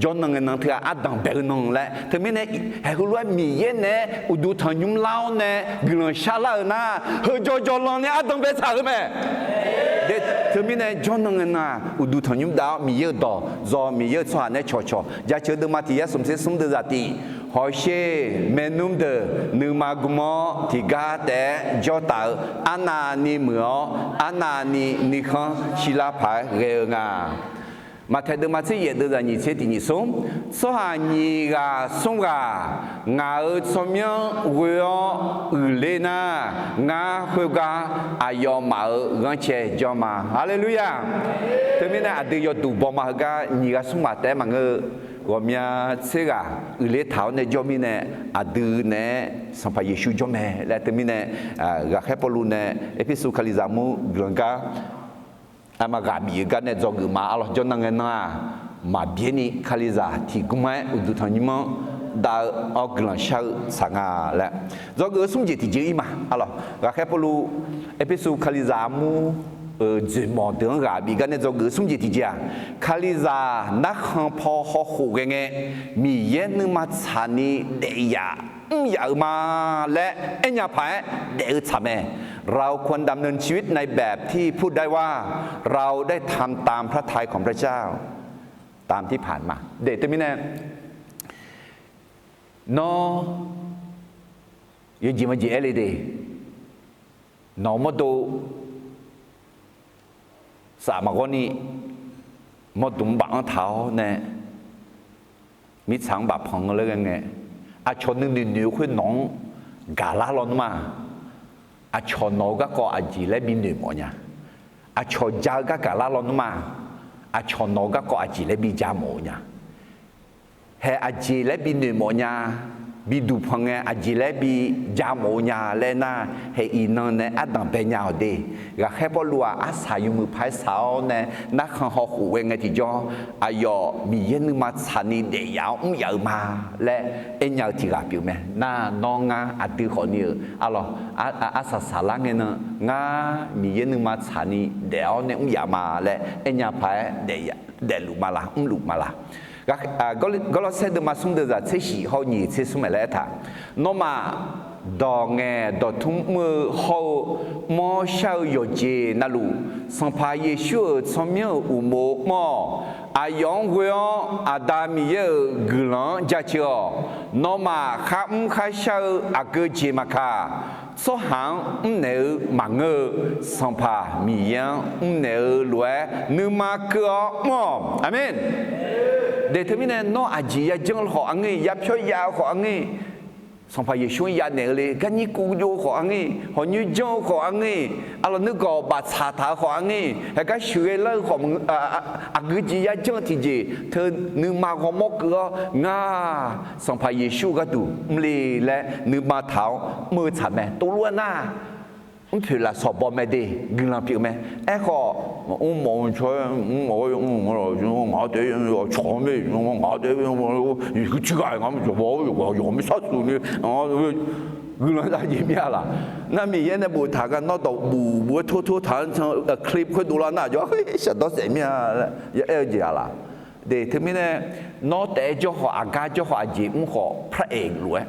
jawrnan ngae nan teu-aq ardanq bae-eu nan laer. Teumirnae, haeq heulof-aer Miqyaer naeq-aer uqduq tanqnymr lar-awr nae guiqlanq sharlar-euq nar, heu jawr jawrlan ni ardanq bae tsaq-eu mae. Teumirnae jawrnan ngae nan-aq uqduq tanqnymr dav-awr Miqyaer-euq dawq dzaw, Miqyaer-euq tsawrhaq nae cawqcawq. Jaceuq deuvma tiq yar smq tser smr deuv zaqtiq, hawsher maernmr deuq nuima gm-awr tiqgar taef-aer jawr taf-eu arnavni muiq-awr, arnavni nuikhanr shirlar paq-aer ghae-eu nga. Maqtaeq deuvma tser yaef deuv zaqnyiq tser tiq nyiq smr, tsawrhaq nyiq ghaq smr ghaq ngaq-euq tsawrmyanr ghoe-awr uiqler nar, ngar khoergar aqyawfmaf-euq ghanrcae jawr ma. Haleluya! Teumirnae aqdui yawduq baw ma heugar nyiq ghaq smr ghaq taef-aer maqngeur-eu, ghawqmya tser ghaq uiqler taq-awr nae jawr mirnae, aqdui naeq-aer Sanqpaq Yeqsur jawr mae laer teumirnae, ghaqkhaer Pawrluv nae Erpersu Kalizaq mur guiqlanq gar aqma ghaq bif-eu gar nae dzawgeuf ma. Arlawq jawrnan ngae nan-aq, maqbyaer ni Kalizaq tiq gm-aer uqduq tanqnymr-anr dav-eu awr guiqlanq shar-eu tsaq nga laer dzawgeuf-eu smr jeq tiqjeq-ir ma. Arlawq ghaqkhaer Pawrluv Erpersu Kalizaq armur-euq dzoeqmawq deuq-anr ghaq bif gar nae dzawgeuf-eu smr jeq tiqjeq-aq, Kalizaq narkhan paw hawkhof ghae ngae, Miqyaer nuima tsaqni daef yaf mr yaf-euq ma laer aernya paq-aer daef-eu tsaq mae. เราควรดำเนินชีวิตในแบบที่พูดได้ว่า เราได้ทำตามพระทัยของพระเจ้า ตามที่ผ่านมา Daef teumirnae, nawr yawjeq majeq aer le de, nawq mawrdo saf maqghawr ni mawrdmq baf-anr taq-awr nae mirtsaq-anr bafpanq-eu laer ghae ngae, aqcawq nuinoeq noeq-eu khoer nawq-anr gaqlar lawnmr-a. Aqcawq nawq-eu garkawv aqjeq laer binoeq mawf nya. Aqcawq ja-eu garkawv gaqlar lawnmr-a. Aqcawq nawq-eu garkawv aqjeq laer bija mawf-eu nya. Haeq aqjeq laer binoeq mawf nya. biduq panq ngae aqjeq laer bi ja mawf-eu nya laer nar, haeq iqnan nae ardanq bae nya-awq de. Ghaqkhaer Pawrluv-aq arsaq yawmuiq paq-aer saq-awr nae narkhan hawkhof ghae ngae tiqjawr, aqyawf Miqyaer nuima tsaqni daefyaf-awr mr yaf-eu ma laer aernya-eu tiq ghaq pyeuf mae. Nar nawr ngar aqdui khawfni-euq arlawq, arsaq saqlar ngae nan ngar Miqyaer nuima tsaqni daef-awr nae mr yaf ma laer aernya paq-aer daefluf ma la, mrluf ma la. Gawrlawrsaer deuvma smr deuvzaq tser shif hawr-eu nyiq tser smr maeq laer aertaq, nawmaf dawq ngaeq dawqtmr mr-eu hawr-eu mawr shar-eu yawqjeq navluf, Sanqpaq Yeqsur-euq tsawrmyanr-euq uqmov mr-awq. Aqyawf-anr ghoe-awr Aqda Miqyaer-euq guiqlanq-anr jaceuq-awq. Nawmaf kharmr kharshar-eu aqgeu jeq maqkaq, tsawrhaq-anr mrnaeq-eu maqngeur-eu, Sanqpaq Miqyaer-anr mrnaeq-eu lof-aer nuima keuv-awr mr-awq. Aqmeq. Daeq teumirnae nawr aqjeq yajanr-eu khawf aqngeur-iq, yapyawr yav-eu khawf aqngeur-iq, Sanqpaq Yeqsur-anr yanaeq-eu le, garnyir kuv jov-eu khawf aqngeur-iq, hawq nyoer janr-eu khawf aqngeur-iq, arlawq nuirgawq baftsaq taq-eu khawf aqngeur-iq, haeqgar sheuqghae lar-eu khawf, aqgeu jeq yajanr-eu tiqjeq teu nuima ghawrmawr keuv-awr ngar Sanqpaq Yeqsur gharduq mrle laer nuima taq-awr mr-eu tsaq mae. Tov lof-aer nar, mrpoeq lafsawq baw mae de, guiqlanq pyeuf mae. Aerkhawf, mrmawf-eu tsawr-aer mrmawf-eu, ngaq-anr taef-aer cawq-anr mae, ngaq-anr taef-aer, yawqghaq tiqghaq-iq ngar maqjawq baw-awr, yawqghaq yawqghaq mirtsaq tsuif ni, guiqlanq zaf jeq mir-a laq. Nar Miqyaer nae boftaq gar nawr dawqbuf buf-aer tor tor taq-anr can clip khoerdov lar nar, aqjawr shaqdawr saef mir-a laer yaaer-eu jeq-a laq. De teumirnae, nawr taef-aer jawr khawf, aqgar jawr khawf, aqjeq mr khawf, พระเอก lof-aer,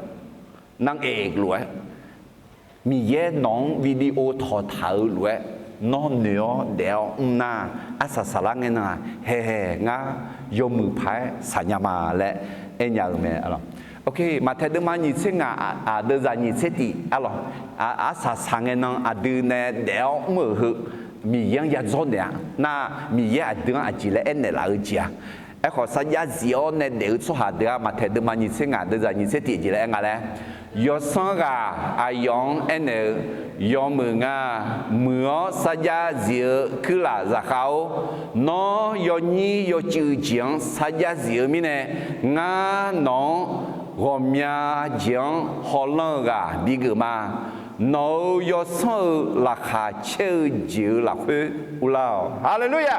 นางเอก lof-aer, Miqyaer nawq-anr video tawqtaq-eu lof-aer nawr noeq-awr daef-awr mr nar, arsaq saqlar ngae nan-aq, haehae ngar yawmuiq paq-aer saqnya ma laer aernya-eu mae. Maqtaeq deuvma nyiq tser ngaq, aq, deuvzaq nyiq tser tif, arlawq, arsaq saq ngae nan aqdui nae daef-awr mr-euq heu, Miqyaer-anr yadzawr naeq-a nar, Miqyaer aqdui-anr aqjeq laer aernaeq laf-eu jeq-a. Aerkhawf, sarjax zif-awr nae daef-eu tsawrhaq deuq-aq, Maqtaeq deuvma nyiq tser ngaq, deuvzaq nyiq tser tif jeq laer aer nga laer, yawsanr ghaq aqyawf-anr aernaeq-eu, Yawmuiq nga. Muiq-awr sarjax zif-eu kuirlaf zaqkhav-or, nawr yawnyir yawcuiv jeq-anr sarjax zif-eu mirnae, ngar nawq-anr ghawqmya jeq-anr hawlanr-eu ghaq bigeuf ma. Nawq-euq yawsanr-euq laqkhaq caer-eu jeq-euq lafkhoer urlar-awq. Haleluya!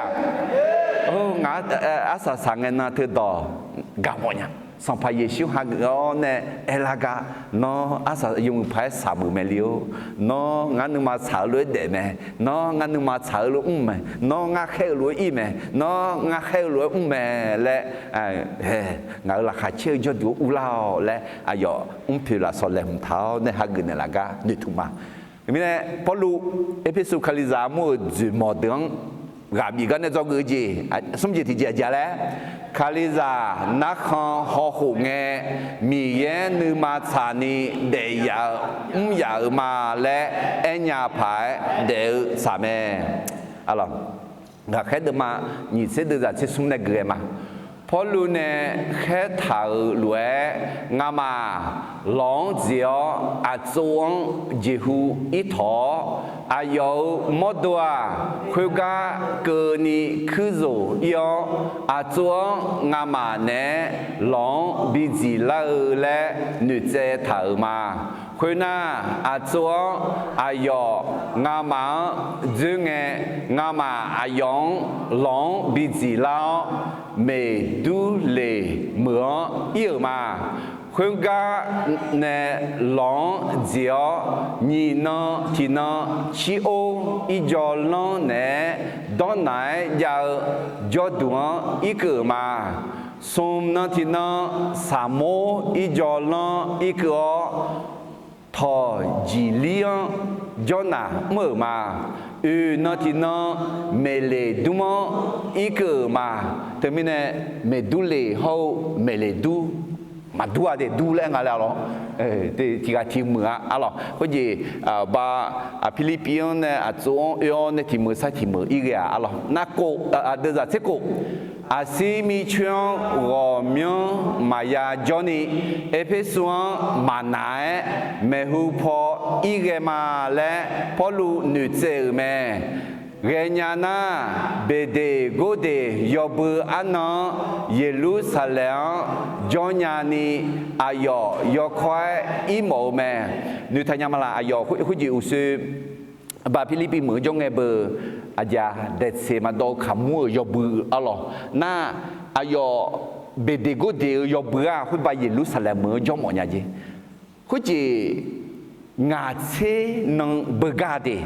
Ngaq-anr arsaq saq ngae nan teudawq garmawf nya. Sanqpaq Yeqsur hageuf-awr nae aerlar gar, nawr arsaq yawmuiq paq-aer saqmuiq mae le-or, nawr ngar nuima tsaq-eu lof-aer daef mae, nawr ngar nuima tsaq-eu lof mr mae, nawr ngar khaer-eu lof-aer ir mae, nawr ngar khaer-eu lof-aer mr mae laer, ngaq-euq laqkhaq caer-eu jawrduq-anr urlar-awq laer aqyawf mrpoeq lafsawq laeqhmq taq-awr nae hageuf naeqlaf gar noeqtmq ma. Mirnae Pawrluv Erpersu Kalizaq armur-euq dzoeqmawq deuq-anr ghaq bif gar nae dzawgeuf-eu jeq, smr jeq tiqjeq aqjeq laer, Kalizaq narkhan hawkhof ngae, Miqyaer nuima tsaqni daef yaf-eu mr yaf-euq ma laer aernya paq-aer daef-eu tsaq mae. Aqlawq, ghaqkhaer deuvma nyiq tser deuvzaq tser smr nae geuf-aer ma. Pawrluv nae khaertaq-euq lof-aer, ngamaf lawq-anr dziq-awr aqtsov-anr jeqhu ir tawq-awr, aqyawf-euq mawrdo-aq, khoergar keuvni kuir zoq ir-awr, aqtsov-anr ngamaf naeq-aer lawq-anr bidziq lar-eu laer noeqtsaev taq-euq ma. Khoernar, aqtsov-anr aqyawf ngamaf-anr dzoer ngae, ngamaf aqyawf-anr lawq-anr bidziq lar-awr, meqdur leq meuq-anr ir-euq ma. Khoergar nae lawq-anr dziq-awr, nyiq nan tiq nan cir or irjawvlanr naeq-aer dawrnaq-aer jav-eu jawrduq-anr irkeuv-euq ma. Smq nan tiq nan saqmor irjawvlanr irkeuv-awr, tawq jiqlir-anr jawrnaq mr-euq ma. Oeq nan tiq nan meqleq dmr-anr irkeuv-euq ma. Teumirnae, meqdur leq hawr-eu meqleq dur, maqdur-a de, dur laer aer nga laer arlawq. Tiq ghaq tiq meuq-a arlawq. Khoerjeq ba, Pirlirpiv-anr nae aqtsov-anr oe-awr nae tiq meuq sar tiq meuq ir ghae-aq arlawq. Narkhof, deuvzaq tser khof, Aqsir micoer-anr ghawqmyanr maqya jawrni, Erpersu-anr maqnaq-aer maeqhu paw ir ghae ma laer Pawrluv noeqtsaev-euq mae. Ghaenya nar, Beqdeqgordeq yawbui arnan-anr Yeqlursaqlaeq-anr jawrnya ni aqyawf yawkawr-aer irmawf-eu mae. Noeqtaq nya ma laq? Aqyawf khoerjeq uqshoe ba Pirlirpiv meuq-anr jawr ngae beu, aqjeq-aq, daeqtseq maqdawv-eu kaqmur-euq yawbui arlawq. Nar, aqyawf Beqdeqgordeq-eu yawbui-aq, khoerba Yeqlursaqlaeq meuq-anr jawrmawf nya jeq. Khoerjeq ngaq tser nan beugar de,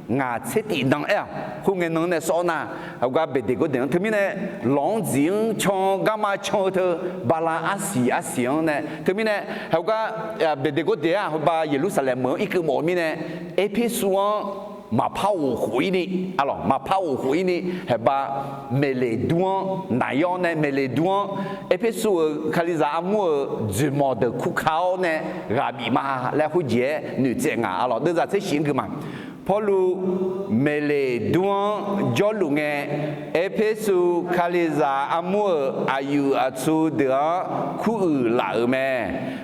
ngaq tser tif nan aer-aq, khoerngae nan nae sawr-awr nar, heugar Beqdeqgordeq-anr teumirnae lawq-anr dziq-anr can-eu garma can-eu teu bala arsiq arsiq-anr nae teumirnae heugar Beqdeqgordeq-aq heuba Yeqlursaqlaeq meuq-anr irkeuv mawf-eu mirnae, Erpersu-anr maqpar ghof khof-ir ni, arlawq, maqpar ghof khof-ir ni, heuba Meqleqdur-anr naqyawr nae Meqleqdur-anr Erpersu-euq Kalizaq armur-euq dzoeqmawq deuq kurka-awr nae ghaq bif ma laer khoerjeq-aer noeqtsaev nga, arlawq. Deuvzaq tser shif-anr gui ma. Pawrluv Meqleqdur-anr jawrluf ngae, Erpersu Kalizaq armur-euq aqyuif aqtsu deuq-anr kuruiq laf-euq mae.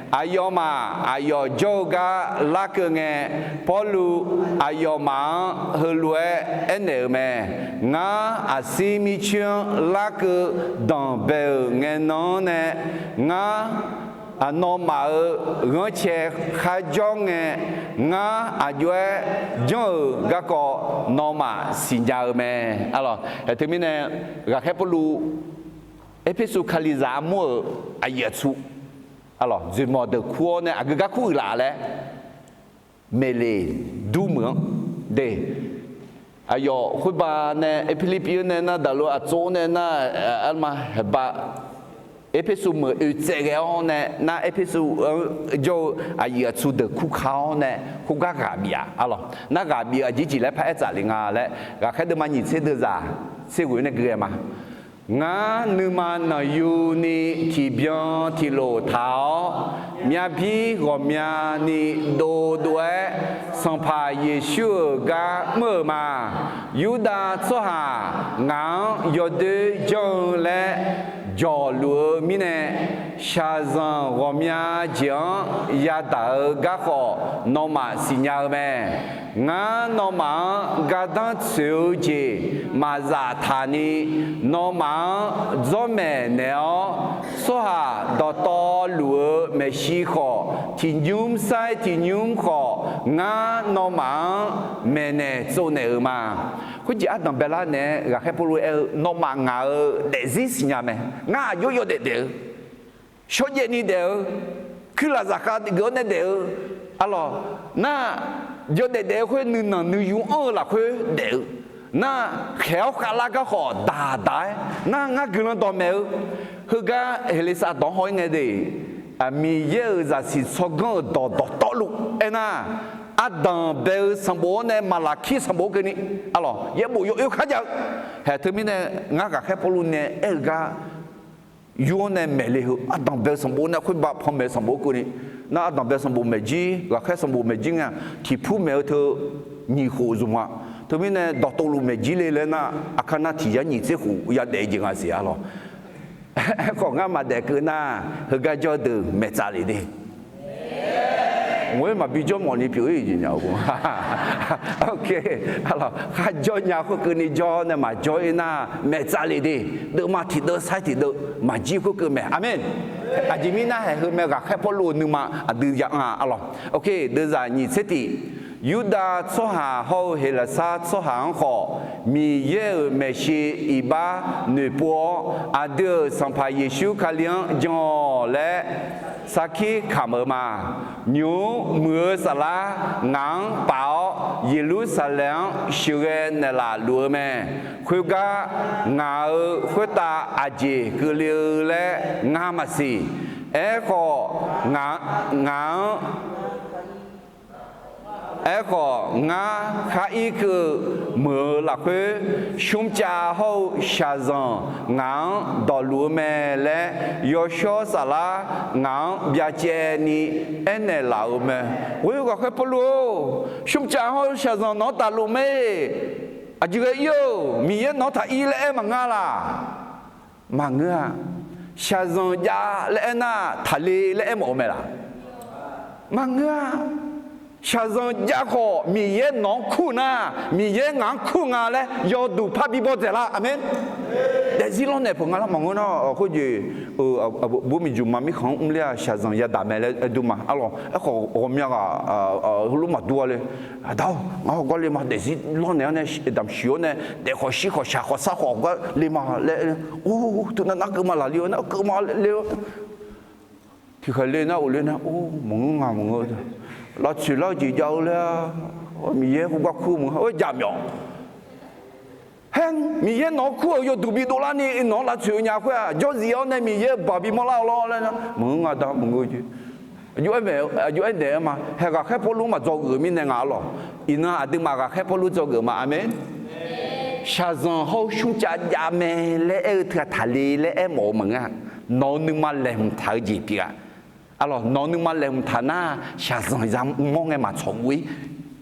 Aqyawfmaf aqyawf jawr-eu gar larkeuv ngae, Pawrluv aqyawfmaf-anr heulof-aer aernaeq-euq mae. Ngar aqsir mircoer-anr larkeuv danqbae-euq ngae nan-anr nae, ngar nawmaf-euq ghanrcae kharjawr ngae, ngar aqjox-aer janr-euq garkawv nawmaf siqnya-eu mae, arlawq. Teumirnae, ghaqkhaer Pawrluv Erpersu Kalizaq armur-euq aqyuif aqtsu, arlawq, dzoeqmawq deuq kur-awr nae aqgeu gar kuruiq laf laer, Meqleqdur meuq-anr de, aqyawf khoerba nae Erpersu nae nar daqlo aqtsov nae nar, arma heuba Erpersu meuq oeqtsaev ghae-awr nae nar Erpersu-anr jawr-eu aqyuif aqtsu deuq kurka-awr nae khoergar ghaq bif-aq, arlawq, nar ghaq bif-eu aqjeq jeq laer paraer tsaf le nga laer ghaqkhaer deuvma nyiq tser deuvzaq tser ghoeq nae gui-aer ma. Ngar nuima nanqyuni tiqbyan tiqlof taq-awr, myavbir ghawqmyani dovdov-aer Sanqpaq Yeqsur-euq gar mr-euq ma. Yurdav tsawrhaq ngaq-anr yawdoer janr-eu laer jawqluf-eu mirnae, shaqzanq ghawqmya jeq-anr yadaq-eu garkhawf nawmaf siqnya-eu mae. Ngar nawmaf-anr gardanr tsoeq-eu jeq maqzaf taq ni, nawmaf-anr dzawrmaeq naeq-awr, tsawrhaq dawqtawvluf-eu maeqshi khawf, tiqnymr sair tiqnymr khawf, ngar nawmaf-anr maeqnaeq tsovnaeq-euq ma. Khoerjeq ardanq baelar naeq-aer ghaqkhaer Pawrluv aer-eu, nawmaf ngaq-euq daefzir siqnya mae. Ngar aqjox yawdaef daef-eu, shawrjaev ni daef-eu, kuirlaf zaqkhav geuf-awr nae daef-eu, arlawq, nar, yawdaef daef-eu khoer nuinanq nuiyu anr-eu lafkhoer daef-eu, nar, khaeq-awr khavlar garkhawf daqdaq-aer nar ngar guiqlanq dawqmaeq-eu, heugar Heqleqsav dawq-anr haw-ir ngae de, Miqyaer-euq zaqsiq tsawrganr-euq dawq dawqtawvluf aernar, ardanq bae-eu sanqbof-awr nae Maqlaqkir sanqbof-anr keuvni, arlawq, yaerbof yawoer kharjav-eu. Haeq teumirnae ngar ghaqkhaer Pawrluv nae aer-eu gar yur-awr nae maeqle heu ardanq bae-eu sanqbof nae khoerba panmaeq-eu sanqbof-anr keuvni, nar ardanq bae-eu sanqbof maeqjir, ghaqkhaer sanqbof maeqjir nga, tiqpur maeq-eu teu nyiq khof zmq-a. Teumirnae dawqtawvluf maeqjir le laer nar, aqkar nar tiq yar nyiq tser khof yadaef-eu jeq nga siq, arlawq. Aerkhawf ngar maqdaef keuv nar, heugar jawr deuq maeqtsaf lef de. Ngoer maqbi jawr mawf ni pyeuf-ir jeq nya-eu. Kharjawr nya khoerkeuvni jawr nae maqjawr-ir nar, maeqtsaf lef de. Deuvma tiqdeuv sair tiqdeuv maqjir khoerkeuv mae. Aqmeq. Aqjeq mirnae haeq heu mae, ghaqkhaer Pawrluv-euq nuima aqdui ya anr-a, arlawq. Deuvzaq nyiq tser tiq, Yurdav tsawrhaq hawr-eu Heqlaqsar tsawrhaq-anr khawf, Miqyaer-euq maeqshi iqbax noeqpov-awr, aqdui-euq Sanqpaq Yeqsur Kali-anr jan-awq laer sarkir kamq-eu ma. Nymq-mr muiq-eu saflar ngaq-anr paf-awr, Yeqlursaqlaeq-anr sheuqghae naeqlaf luf-eu mae. Khoergar, ngaq-euq khoertav aqjeq keuvle-eu laer ngar maqsiq. Aerkhawf, ngaq-anr Aerkhawf, ngar khar irkeuv meuq-eu lafkhoer, smrcav hawr-eu shaqzanq ngaq-anr dawqluf-eu mae laer, yawshawr saflar ngaq-anr byacaevni aernaeq laf-euq mae. Ghoer ghaqkhaer Pawrluv-or, smrcav hawr-eu shaqzanq nawq-anr taqluf mae. Aqjeq ghae ir-eu, Miqyaer nawq-anr taq ir laer aer maqngeur laq? Maqngeur-a. Shaqzanq jav laer aernar, taqle laer aermawf-eu mae laq? Maqngeur-a. Shaqzanq jav khawf Miqyaer nawq-anr kur nar, Miqyaer ngaq-anr kur nga laer yawduq parbi bawdzaeq lar. Aqmeq. Daefzir lawrnaeq peuq nga lar maqngeur nar, khoerjeq aqbur miqjuq ma mirkhanq-anr mrler-aq shaqzanq yadaq mae laer aer dur ma. Arlawq, aerkhawf ghawqmya ghaq heulof maqdur-a le. Aqda-or, ngar hawgawr le ma. Daefzir lawrnaeq-awr nae damq shuif-awr nae daef khawf shir khawf shaq khawf sar khawf gar le ma laer, or, teunav nar keuv ma laqli-awr nar keuv ma le-awr tiqkhaeq le nar of le nar, or, maqngeur nga maqngeur. Lavtsoeq lar-eu jeq jav-eu laer-a, Miqyaer khoergar kur meuq-a, or, jaqmyawf. Haer, Miqyaer nawq-anr kur-euq yawduq bidov larni nawq-anr lavtsoeq-eu nya khoer-aq, jawrzif-awr nae Miqyaer-euq baq bimawr lar-awr lawr laer nar, maqngeur nga da maqngeur jeq. Aqjox aer naeq-aer ma, hae ghaqkhaer Pawrluv-anr maqdzawgeuf-eu mirnae nga arlawq. Iqnan aqduimaf ghaqkhaer Pawrluv dzawgeuf ma. Aqmeq. Shaqzanq hawr-eu shmrcav jav mae laer aer-eu teughaq taqle laer aermawf-eu maqngeur-a. Nawq-eu nuima laeqhmq taq-eu jeq pyeuf-a. Arlawq, nawq-eu nuima laeqhmq taq nar, shaqzanq yamawr ngae maqtsawq ghof-ir,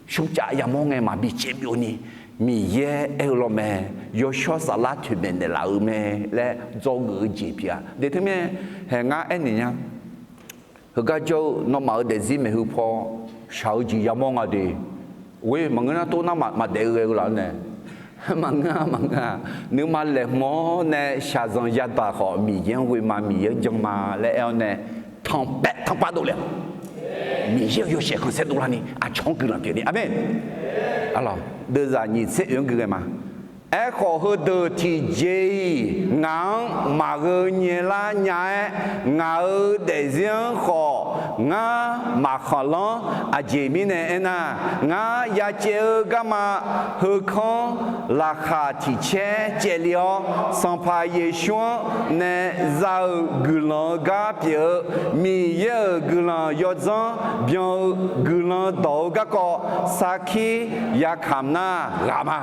shmrcav yamawr ngae maqbi caev byovni, Miqyaer aer-eu lawr mae, yawshawr saflar toeqmaeq naeqlaf-eu mae laer dzawgeuf-eu jeq pyeuf-a. Daeq teumirnae, haeq ngar aernaeq nya. Heugar jawr-eu nawmaf-euq daefzir maeqhu paw shaq-eu jeq yamawr nga de. Ghoe maqngeur nar tov nar maqdaef-eu ghae-eu laf-anr nae, maqngeur-a maqngeur-a. Nuima laeqhmq-awr nae shaqzanq yadaq khawf Miqyaer-anr ghoe ma, Miqyaer-anr jan ma laer aer-awr nae, tanqpav tanqpav dovle-awq. Miqyaer-euq yawshaef khanqsaer dovlarni aqcawq-anr guiqlanq pyeufni. Aqmeq. Arlawq, deuvzaq nyiq tser oeq-anr gui ghae ma. Aerkhawf heudeuq tiqjeq-iq ngaq-anr maqgheu nyaelar nya-aer, ngaq-euq daefzir-anr khawf ngar maqkhanqlanr. Aqjeq mirnae aernar, ngar ya caev-eu garma heukanr laqkhaq tiq caer caevle-awr, Sanqpaq Yeqsur-anr nae za-euq guiqlanq-eu gar pyeuf-eu Miqyaer-euq guiqlanq yawdzanr byan-eu guiqlanq dawq-eu garkawv sarkir yakamq nar ghaq ma.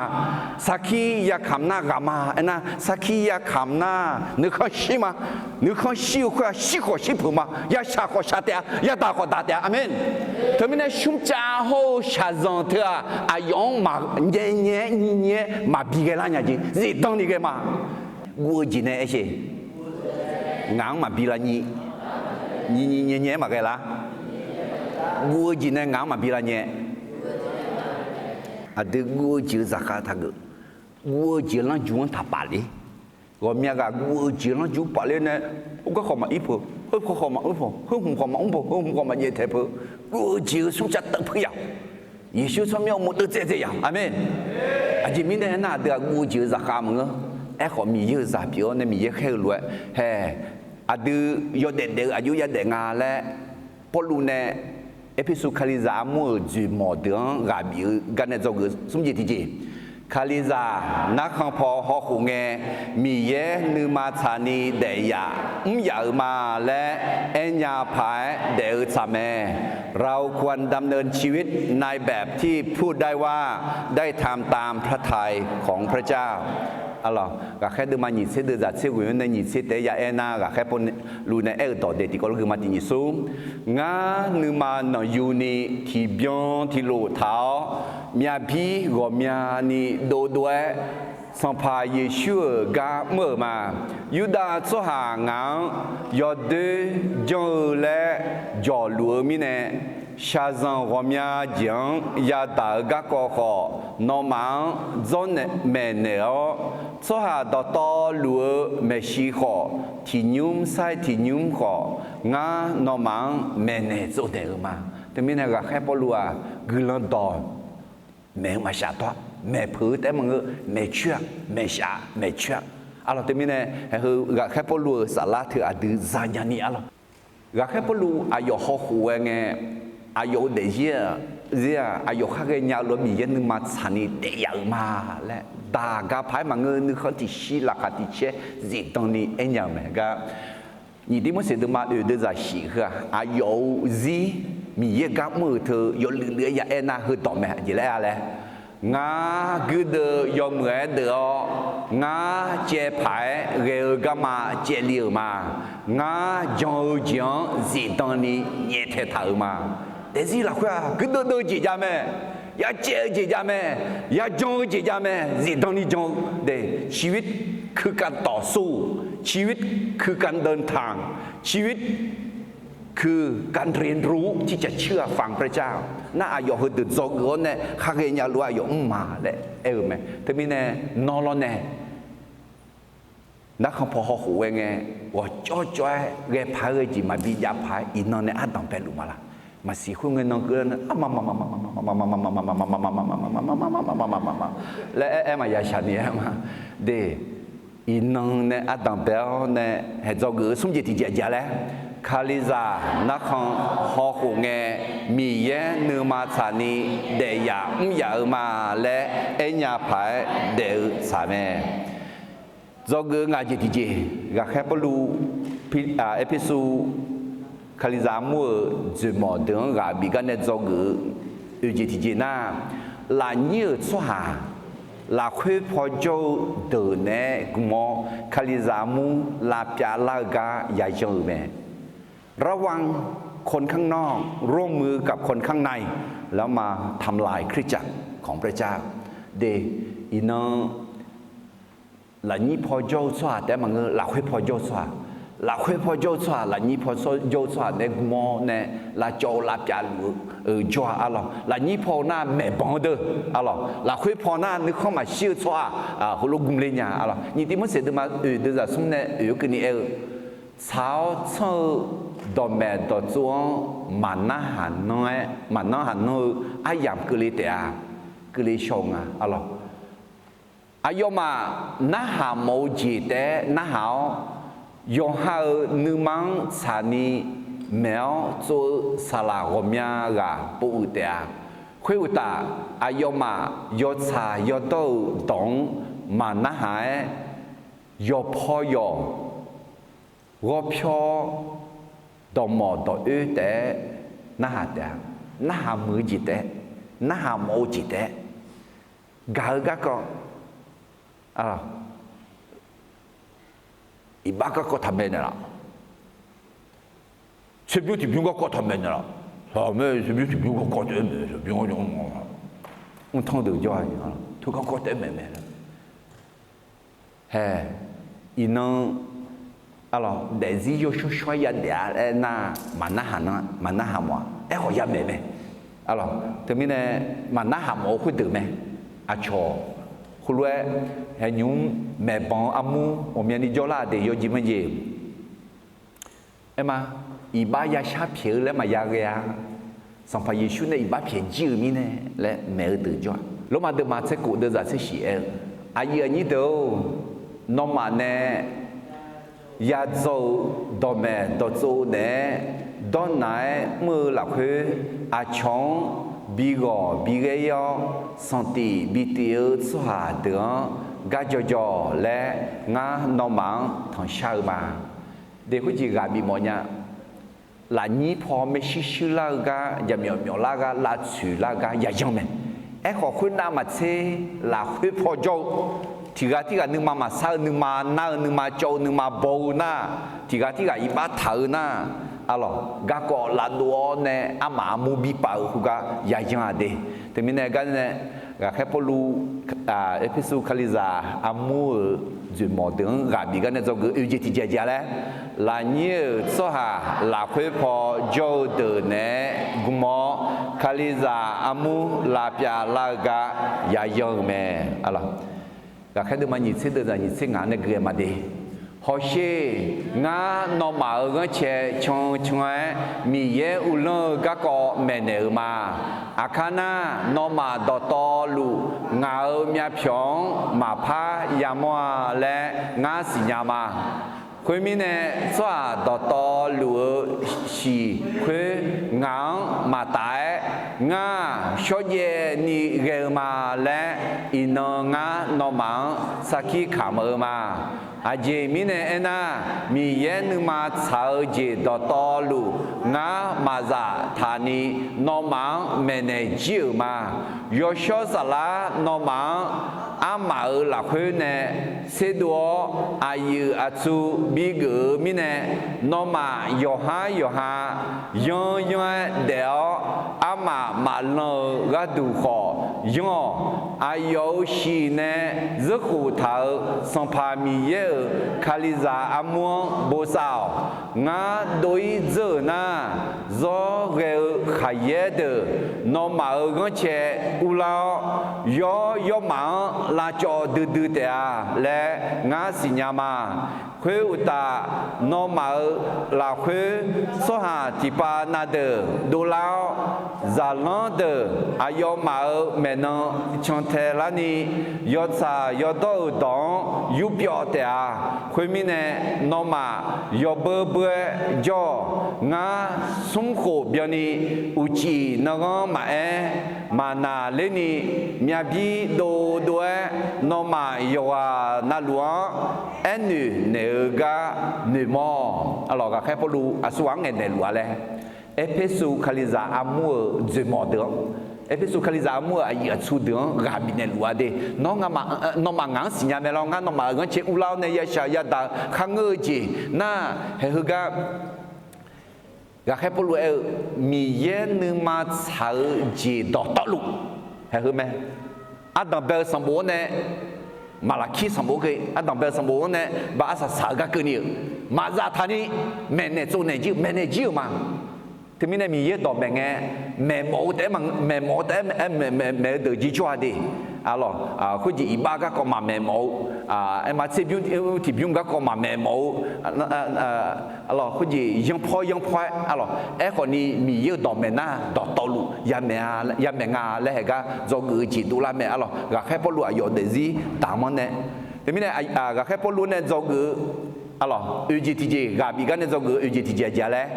Sarkir yakamq nar ghaq ma. Aernar, sarkir yakamq nar nuikhanr shir ma. Nuikhanr shir-eu khoer-aq, shir khawf shir peuq ma. Yashaq khawf shaq taef-a, yadaq khawf daq taef-a. Aqmeq. Teumirnae shmrcav hawr-eu shaqzanq teu-aq, aqyawf-anr maqnyae nyae-aer nyi nyi-aer maqbi ghae lar nya jeq zifdan ni ghae ma. Guv-eu jeq nae aer sheq. Ngaq-anr maqbi lar nyi. Nyi nyi nyae nyae-aer maqghae lar. Guv-eu jeq nae ngaq-anr maqbi lar nyae. Aqdui guv-eu jeq-eu zaqkhav taqgeuf. Guv-eu jeq-eu lanrju-anr taqpaf le. Ghawqmya ghaq guv-eu jeq-eu lanrju paf ler nae, heugar khawf maqir peuq, heu khawf maqmr peuq, heu hmq khawf maqmr peuq, heu hmq khawf maqjaev taeq peuq. Guv-eu jeq-eu smrcav teuf peuq yaq. Yeqsur tsawrmyanr-eu maqdeuv dzaev dzaev yaq. Aqmeq. Aqjeq mirnae aernar, aqdui-aq guv-eu jeq-eu zaqkhav maqngeur. Aerkhawf Miqyaer-euq zaq pyeuf-awr nae Miqyaer khaer-eu lof-aer hae, aqdui yawdaef daef-eu aqjox yadaef nga laer Pawrluv nae Erpersu Kalizaq armur-euq dzoeqmawq deuq-anr ghaq bif-eu gar nae dzawgeuf smr jeq tiqjeq. Kalizaq narkhan paw hawkhof ngae, Miqyaer nuima tsaqni daef yaf mr yaf-euq ma laer aernya paq-aer daef-eu tsaq mae. เราควรดำเนินชีวิตในแบบที่พูดได้ว่า ได้ทำตามพระทัยของพระเจ้า Arlawq, ghaqkhaer deuvma nyiq tser deuv zaq tser ghoeq-anr nae nyiq tser taef-aer ya aer nar, ghaqkhaer Pawrluv nae aer-euq dawq daef tiqkawv lor gui ma tiq nyiq smr. Ngar nuima nanqyuni tiqbyan tiqlof taq-awr, myavbir ghawqmyani dovdov-aer, Sanqpaq Yeqsur-euq gar mr-euq ma. Yurdav tsawrhaq ngaq-anr yawdoer janr-eu laer jawqluf-eu mirnae, shaqzanq ghawqmya jeq-anr yadaq-eu garkawv khawf, nawmaf-anr dzawrnaeq maeqnaeq-awr, tsawrhaq dawqtawvluf-eu maeqshi khawf, tiqnymr sair tiqnymr khawf, ngar nawmaf-anr maeqnaeq tsovnaeq-eu ma. Teumirnae ghaqkhaer Pawrluv-aq, guiqlanq dawq maeq-eu maqshaf tawr-a, maeqpeuq-eu taef-aer maqngeur, maeqcoer-a, maeqshaf-a, maeqcoer-a. Arlawq teumirnae, heu ghaqkhaer Pawrluv-euq saflar teu aqdui zanya ni arlawq. Ghaqkhaer Pawrluv aqyawf hawkhof-aer ngae, aqyawf-euq daefzir-aq, zir-aq, aqyawf khar ghaenya-eu lof-aer Miqyaer nuima tsaqni daef yaf-euq ma laer daq gar paq-aer maqngeur, nuikhanr tiqshir laqkhaq tiqcaer zifdan ni aernya-euq mae gar. Nyiq Tirmorseq deuvma oeq deuv zaq shif heu-aq, aqyawf-euq zir Miqyaer gar mr-euq teu yawluiv luiv-aer ya aer nar heudawq mae. Aqjeq laer-a laer, ngar guirdeuv yawmuiq-aer deuv-awr, ngar caev paq-aer ghae-eu garma caevli-euq ma. Ngar jan-eu jeq-anr zifdan ni nyaeftaeq taq-euq ma. Daefzir lafkhoer-aq, guirdeuv deuv-eu jeq jav mae. Yacaev-eu jeq jav mae. Yajan-eu jeq jav mae. Zifdan ni jan-eu de. ชีวิตคือการต่อสู้ ชีวิตคือการเดินทาง ชีวิต คือการเรียนรู้ที่จะเชื่อฟังพระเจ้า nar, aqyawf heudeuq dzawgeuf-awr nae khar ghaenya lof-aer aqyawf mr ma laer aer-eu mae. Teumirnae nawr lawrnae narkhan paw hawkhof ghae ngae, ghawqcawv cawv-aer ghae paq-aer ghae jeq maqbi jav paq-aer iqnan nae ardanq baeluf ma laq? Maqsiq khoerngae nan keuvlar nae laer aer aer maqya shaq ni-aer ma. De, iqnan nae ardanq bae-awr nae haeq dzawgeuf-eu smr jeq tiqjeq aqjeq laer, Kalizaq narkhan hawkhof ngae, Miqyaer nuima tsaqni daef yaf mr yaf-eu ma laer aernya paq-aer daef-eu tsaq mae. Dzawgeuf-eu ngaq jeq tiqjeq, ghaqkhaer Pawrluv Erpersu Kalizaq armur-euq dzoeqmawq deuq-anr ghaq bif gar nae dzawgeuf-eu oeq jeq tiqjeq nar, lafnyir-euq tsawrhaq lafkhoer paw jawr-eu deuq naeq-aer gm-awr, Kalizaq armur lavpyav lar-eu gar yayan-euq mae. ระวังคนข้างนอก ร่วมมือกับคนข้างใน แล้วมาทำลายคริสตจักรของพระเจ้า De, iqnan lafnyir paw jawr-eu tsawrhaq taef-aer maqngeur, lafkhoer paw jawr-eu tsawrhaq, lafkhoer paw jawr-eu tsawrhaq, lafnyir paw jawr-eu tsawrhaq naeq-aer gm-awr nae lavcawv-eu lavpyav luf-eu jawr-a arlawq. Lafnyir paw-eu nar maeqbanq-eu deuq arlawq, lafkhoer paw nar nuikhanr maqshir-eu tsawrhaq heulof gmler nya arlawq. Nyiq Tivmorseq deuvma oeq deuvzaq smr nae oeq-eu keuvni aer-eu, tsaq-awr tsanr-eu dawqmaeq dawqtsov-anr maqnarhaq nanr-aer, maqnarhaq nanr-eu aryamq keuvle taef-a. Keuvle shaw-eu nga arlawq. Aqyawfmaf narhaq mawf-eu jeq taef-aer narhaq-awr, yawqha-euq nuima-anr tsaqni maeq-awr tsov-eu saqlaq ghawqmya ghaq pov-euq taef-a. Khoeruqtaf, aqyawfmaf yawtsaq yawdawr-euq dawq-anr maqnarhaq-aer, yawqpaw yawq ghawrpyawr dawqmawq dawqoer taef-aer narhaq taef-a. Narhaq muiq-eu jeq taef-aer, narhaq mawf-eu jeq taef-aer gaq-eu garkawv, iqbax garkawv taqmaeq naeqlaf, tserbymr tiqbymr garkawv taqmaeq naeqlaf, taqmaeq tserbymr tiqbymr garkawv taef-aer maeq, tserbymr-anr mrtanr deuq jawr-a, teu garkawv taef-aer maeq mae. Hae, iqnan arlawq, daefzir yawshawr shawr-aer yadaef-a laer nar, maqnarhaq mawf-a. Aerkhawf yamaeq mae. Arlawq, teumirnae maqnarhaq mawf-eu khoerdeuq mae. Aqcawq heulof-aer haeqnymr maeqbanq-eu armur ghawqmyani jawrlar-aq de yawjeq majeq. Aerma, iqbax yashar pyaeq-eu laer maqya ghae-a. Sanqpaq Yeqsur nae iqbax pyaeq jir-euq mirnae laer maeq-eu deuq jawr-a. Lormav deuvma tser kof deuvzaq tser shif aer-eu, aqyuif aqnyir deuq-or, nawmaf nae yadzaw-eu dawqmaeq dawqtsov naeq-aer dawrnaq-aer mr-eu lafkhoer, aqcawq-anr bi ghawq bi ghaer-ir-awr, sanqtif bi tif-eu tsawrhaq deuq-anr gar jawqjawq laer ngar nawmaf-anr tanqshar-eu ma. De, khoerjeq ghaq bifmawf nya. Lafnyir paw maershuir shuir lar-eu gar, jaqmyawf myawf lar gar, lavtsoeq lar-eu gar yayan mae. Aerkhawf khoernav maqtser, lafkhoer paw jawr-eu, tiqghaq tirghaq nuima maqsar-eu, nuima nar-eu, nuima cawv-eu, nuima baw-eu nar, tiqghaq tirghaq iqbax taq-eu nar, arlawq, garkawv lavdov-awr nae armaf armur birpav-eu khoergar yayan-aq de. Teumirnae gar nae, ghaqkhaer Pawrluv Erpersu Kalizaq armur-euq dzoeqmawq deuq-anr ghaq bif gar nae dzawgeuf oe jeq tiqjeq aqjeq-a laer, lafnyir-euq tsawrhaq lafkhoer paw jawr-eu deuq naeq-aer gm-awr, Kalizaq armur lavpyav lar-eu gar yayan-euq mae. Ghaqkhaer deuvma nyiq tser deuvzaq nyiq tser ngaq nae gui-aer ma de. Hawsher, ngar nawmaf-euq ghanrcae can can-aer Miqyaer uvlanr-eu garkawv maeqnaeq-euq ma. Aqkar nar, nawmaf dawqtawvluf ngaq-euq myavpyawq-anr maqpar yamawr-a laer ngar siqnya ma. Khoermirnae, tsawrhaq dawqtawvluf-eu shiq khoer ngaq-anr maqtaf-aer, ngar-aq, shawrjaev ni ghae-eu ma laer, iqnan ngar nawmaf-anr sarkir kamq-eu ma. Aqjeq mirnae aernar, Miqyaer nuima tsaq-eu jeq dawqtawvluf ngar maqzaf taq ni nawmaf-anr maeqnaeq jir-euq ma. Yawshawr saflar nawmaf-anr armaf-euq lafkhoer nae tserdov-awr, aqyuif aqtsu bigeuf-eu mirnae, nawmaf yawqhar yawqha yanr yanr-aer daef-awr, armaf maqlan-eu gharduq khawf, Yanr-awq. Aqyawf-euq shiq nae zeurkhof taq-euq Sanqpaq Miqyaer-euq Kalizaq armur-anr bosav-awq. Ngar dov-ir dzeur-euq nar, zawr ghae-eu khaqyaer deuq nawmaf-euq ghanrcae urlar-awr, yawr yawrmaf-anr lavcawv duidui taef-a laer ngar siqnya ma. Khoeruqtaf, nawmaf-euq lafkhoer tsawrhaq tiqpav na deuq dovlar-awr, zaqlanr deuq aqyawfmaf-euq maeqnan cantae larni, yawtsaq yawdawr-euq dawq-anr yurpyawv taef-a. Khoermirnae, nawmaf yawbeur beur-aer jawr-awq. Ngar smr khof byanni uqcif nanghanr maqaer, maqnaq lerni, myavbir dovdov-aer nawmaf yawqghaq navluf-anr aernoeq naeq-eu gar noeqmawr. Arlawq, ghaqkhaer Pawrluv aqsur ghaq-anr ngaeqnaeq luf-a laer, Erpersu Kalizaq armur-euq dzoeqmawq deuq-anr, Erpersu Kalizaq armur-euq aqyuif aqtsu deuq-anr ghaq bifnaeq luf-a de. Nawr, nawmaf ngaq-anr siqnya mae lawr. Ngar nawmaf-euq ghanrcae urlar-awr nae yashaq yadaq-eu kharngeur-eu jeq nar, haeq heugar ghaqkhaer Pawrluv aer-eu, Miqyaer nuima tsaq-eu jeq dawqtawvluf, haeq heu mae. Ardanq bae-eu sanqbof-anr nae, Maqlaqkir sanqbof ghae, ardanq bae-eu sanqbof-anr nae ba arsaq saq-eu gar keuvni-euq maqzaf taqni, maeqnaeq tsovnaeq jir-eu, maeqnaeq jir-euq ma. Teumirnae Miqyaer dawqmaeq ngae, maeqmawf-eu taef-aer, maeqmawf-eu taef-aer maeq-eu deuq jir jawr-a de. Arlawq, khoerjeq iqbax garkawv maqmaeq mawf-eu, aerma tserbymr tiqbymr garkawv maqmaeq mawf-eu, arlawq, khoerjeq yanrpawr yanrpawr-aer, arlawq, aerkhawfni Miqyaer-euq dawqmaeq nar dawqtawvluf yamaeq nga laer haeq gar dzawgeuf-eu jeq dovlar mae. Arlawq, ghaqkhaer Pawrluv aqyawf daefzir daq-anr nae, teumirnae ghaqkhaer Pawrluv nae dzawgeuf-eu, arlawq, oeq jeq tiqjeq, ghaq bif gar nae dzawgeuf-eu oeq jeq tiqjeq aqjeq-a laer,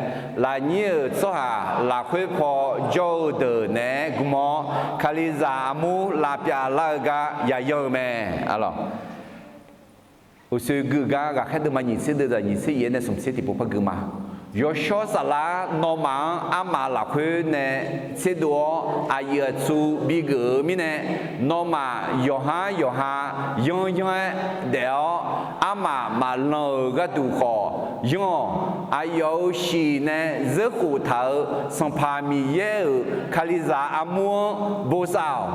lafnyir-euq tsawrhaq lafkhoer paw jawr-eu deuq naeq-aer gmr-awr, Kalizaq armur lavpyav lar-eu gar yayanr-eu mae. Arlawq, uqshoe gui-eu gar ghaqkhaer deuvma nyiq tser deuvzaq nyiq tser yaef nae smq tser tiqpov par gui ma. Yawshawr saflar nawmaf-anr armaf lafkhoer nae tserdov-awr aqyuif aqtsu bigeuf-eu mirnae, nawmaf yawqhar yawqha yanr yanr-aer daef-awr, armaf maqlan-euq gharduq khawf yanr-awq. Aqyawf-euq shiq nae zeurkhof taq-euq Sanqpaq Miqyaer-euq Kalizaq armur-anr bosav-awq.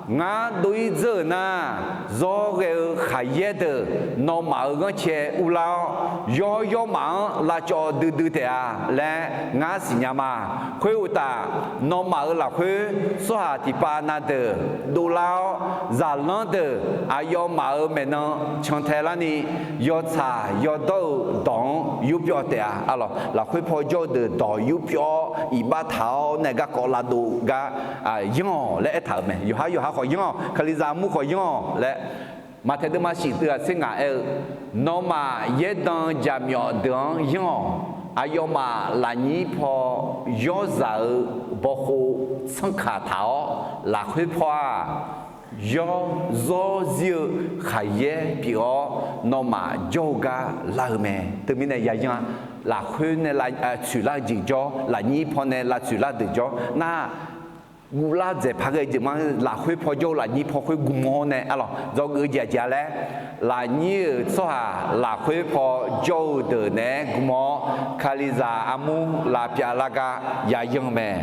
Ngar dov-ir dzeur-euq nar, zawr ghae-eu khaqyaer deuq nawmaf-euq ghanrcae urlar-awr, yawr yawrmaf-anr lavcawv duidui taef-a laer ngar siqnya ma. Khoeruqtaf, nawmaf-euq lafkhoer tsawrhaq tiqpav na deuq dovlar-awr, zaqlanr deuq aqyawfmaf-euq maeqnan cantae larni, yawtsaq yawdawr-eu dawq-anr yurpyawv taef-a. Arlawq, lafkhoer paw jawr-eu deuq dawq yurpyawv-awr iqbax taq-awr nae garkawv lavdov gar yanr-awq laer aertaq-euq mae. Yawqhar yawqha khawf yanr-awq, Kalizaq armur khawf yanr-awq laer, Maqtaeq deuvma shif deuvzaq tser ngaq aer-eu, nawmaf yaerdan jaqmyawf deuq-anr yanr-awq. Aqyawfmaf lafnyir paw yawrzaq-eu bawkhov tsanrkaq taq-awr, lafkhoer paw-aq, yawr zawr zir-eu khaqyaer pyeuf-awr, nawmaf jawr-eu gar lar-eu mae. Teumirnae yayanr-a, lafkhoer nae tsoeqlar-eu jeq jawr, lafnyir paw nae lavtsoeqlar deuq jawr nar, guvlar dzaeq paq ghae jeq ma. Lafkhoer paw jawr-eu lafnyir paw khoer gmr-awr nae, arlawq, dzawgeuf-eu jeq aqjeq-a laer, lafnyir-euq tsawrhaq lafkhoer paw jawr-eu deuq naeq-aer gmr-awr, Kalizaq armur lavpyav lar gar yayanr-eu mae.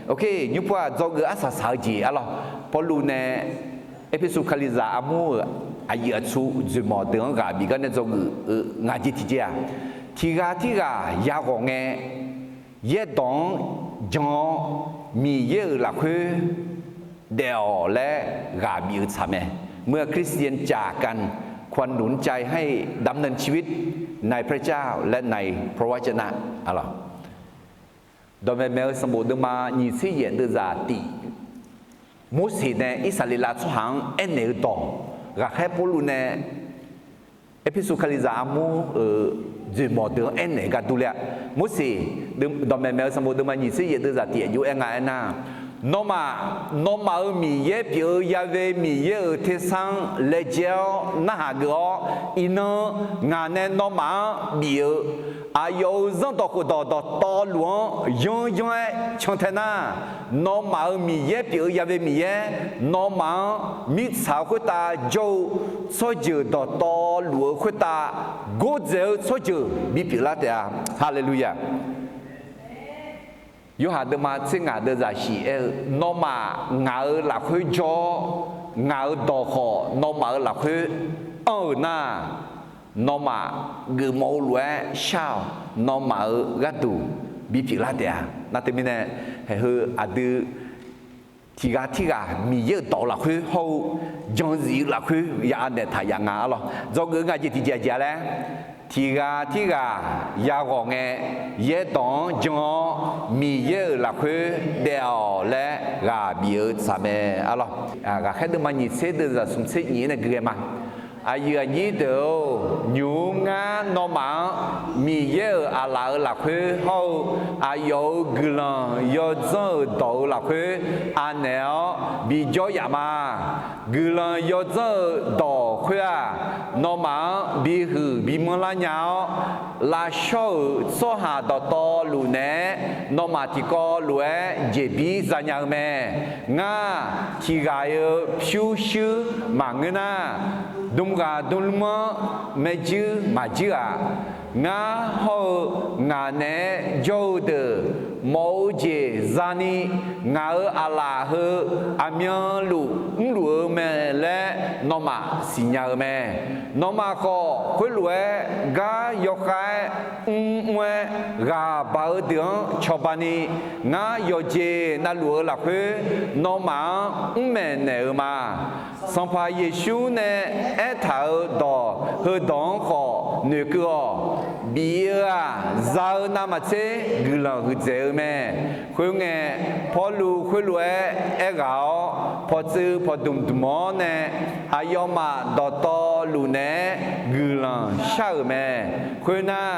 Oke, nymrpov-aq dzawgeuf arsaq saq-eu jeq, arlawq, Pawrluv nae Erpersu Kalizaq armur-euq aqyuif aqtsu dzoeqmawq deuq-anr ghaq bif gar nae dzawgeuf-eu ngaq jeq tiqjeq-aq, tiqghaq tirghaq yaghawq ngae, yaerdawq-anr jan-awr Miqyaer-euq lafkhoer daef-awq laer ghaq bif-eu tsaq mae. เมื่อคริสเตียนจากกัน ควรหนุนใจให้ดำเนินชีวิตในพระเจ้าและในพระวจนะ arlawq. Dawqmaeq maeq-eu sanqbof deuvma nyiq tser yaef deuvzaq tif, Morseq nae Irsaqleqlav tsawrhaq-anr aernaeq-eu dawq, ghaqkhaer Pawrluv nae Erpersu Kalizaq armur-euq dzoeqmawq deuq-anr aernaeq gar durler-a. Morseq, dawqmaeq maeq-eu sanqbof deuvma nyiq tser yaef deuvzaq tif aqjox aer nga aernar, nawmaf, nawmaf-euq Miqyaer pyeuf-eu Ya've Miqyaer-euq tersar-anr laejae-awr narhaq geuf-awr, iqnan ngaq nae nawmaf-anr bif-eu aqyawf-euq zanrdawq khofdawq dawqtawvluf-anr yanr yanr-aer cantae nar, nawmaf-euq Miqyaer pyeuf-eu Ya've Miqyaer, nawmaf-anr mirtsaq-eu khoertav jawr-eu tsawrjeuq dawqtawvluf-eu khoertav gordzaeq-eu tsawrjeuq bipyeuf lar taef-a. Haleluya! Yorhaq deuvma tser ngaq deuvzaq shif aer-eu, nawmaf ngaq-euq lafkhoer jawr-awr, ngaq-euq dawq khawf nawmaf-euq lafkhoer anr-euq nar, nawmaf geufmawf-eu lof-aer shar-awq. Nawmaf-euq gharduq bipyeuf lar taef-a. Nar teumirnae, haeq heu aqdui tiqghaq tirghaq Miqyaer-euq dawq lafkhoer hawr-eu janzif-eu lafkhoer ya anaeq taq yaf nga arlawr. Dzawgeuf nga jeq tiqjeq aqjeq-a laer, tiqghaq tirghaq yaghawq ngae, yaerdawq-anr jan-awr Miqyaer-euq lafkhoer daef-awq laer ghaq bif-eu tsaq mae arlawr. Ghaqkhaer deuvma nyiq tser deuvzaq smq tser nyif nae gui ghae ma. Aqyuif aqnyir deuq-or, nymq-mr ngar nawmaf-anr Miqyaer-euq aqlaf-euq lafkhoer hawr-eu aqyawf-euq guiqlanq yawdzanr-euq dawq-euq lafkhoer anaeq-awr bijawr yaf ma. Guiqlanq yawdzanr-eu dawq khoer-aq, nawmaf-anr bihuiq bimanr lar nya-awr, lavshawr-euq tsawrhaq dawqtawvluf naeq-aer nawmaf tiqkawv lof-aer jeqbir zanya-eu mae. Ngar tiqghaq-euq pyurshuir maqngeur nar, dmghaq dmlmr-anr maerjuir maqjuir-aq. Ngar hawr-eu ngaq naeq-aer jawr-eu deuq mawf-eu jeq zani, ngaq-euq aqlaf heu aqmyanluf mrluf-eu mae laer nawmaf siqnya-eu mae. Nawmaf khawf khoerlof-aer gar yawkhav-aer mrmr-aer ghaq baq-eu deuq-anr cawba ni, ngar yawqjeq navluf-eu lafkhoer nawmaf-anr mrmaeq naeq-eu ma. Sanqpaq Yeqsur nae aertaq-euq dawq heudawq-anr khawf noeqkeuv-awq. Bif-eu-aq, za-eu navmaqtser guiqlanq huiqdzaeq-eu mae. Khoerngae, Pawrluv khoerlof-aer aerghaq-awr, pawqtsuif pawqdmq dmq-awr nae, aqyawfmaf dawqtawvluf naeq-aer guiqlanq shar-euq mae. Khoernar,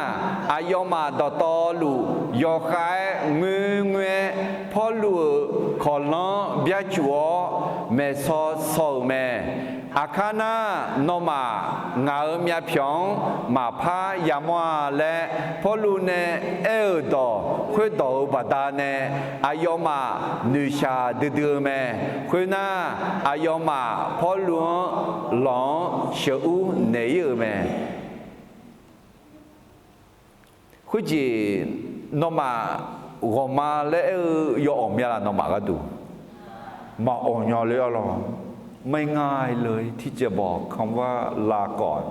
aqyawfmaf dawqtawvluf yawkhav-aer ngoerngoer-aer, Pawrluv-euq kawqlanr byarcuf-awr maeqsaw saw-euq mae. Aqkar nar, nawmaf ngaq-euq myavpyawq-anr maqpar yamawr-a laer Pawrluv nae aer-euq dawq khoerdawq-euq baqdanae aqyawfmaf noeqshaq duidui-eu mae. Khoernar, aqyawfmaf Pawrluv-anr lawq-anr sheuqur naeq-ir-euq mae. Khoerjeq nawmaf ghawqma laer aer-eu yawawq mya laf nawmaf gharduq maqawq nya le arlawr. ไม่ง่ายเลยที่จะบอกคำว่าลาก่อน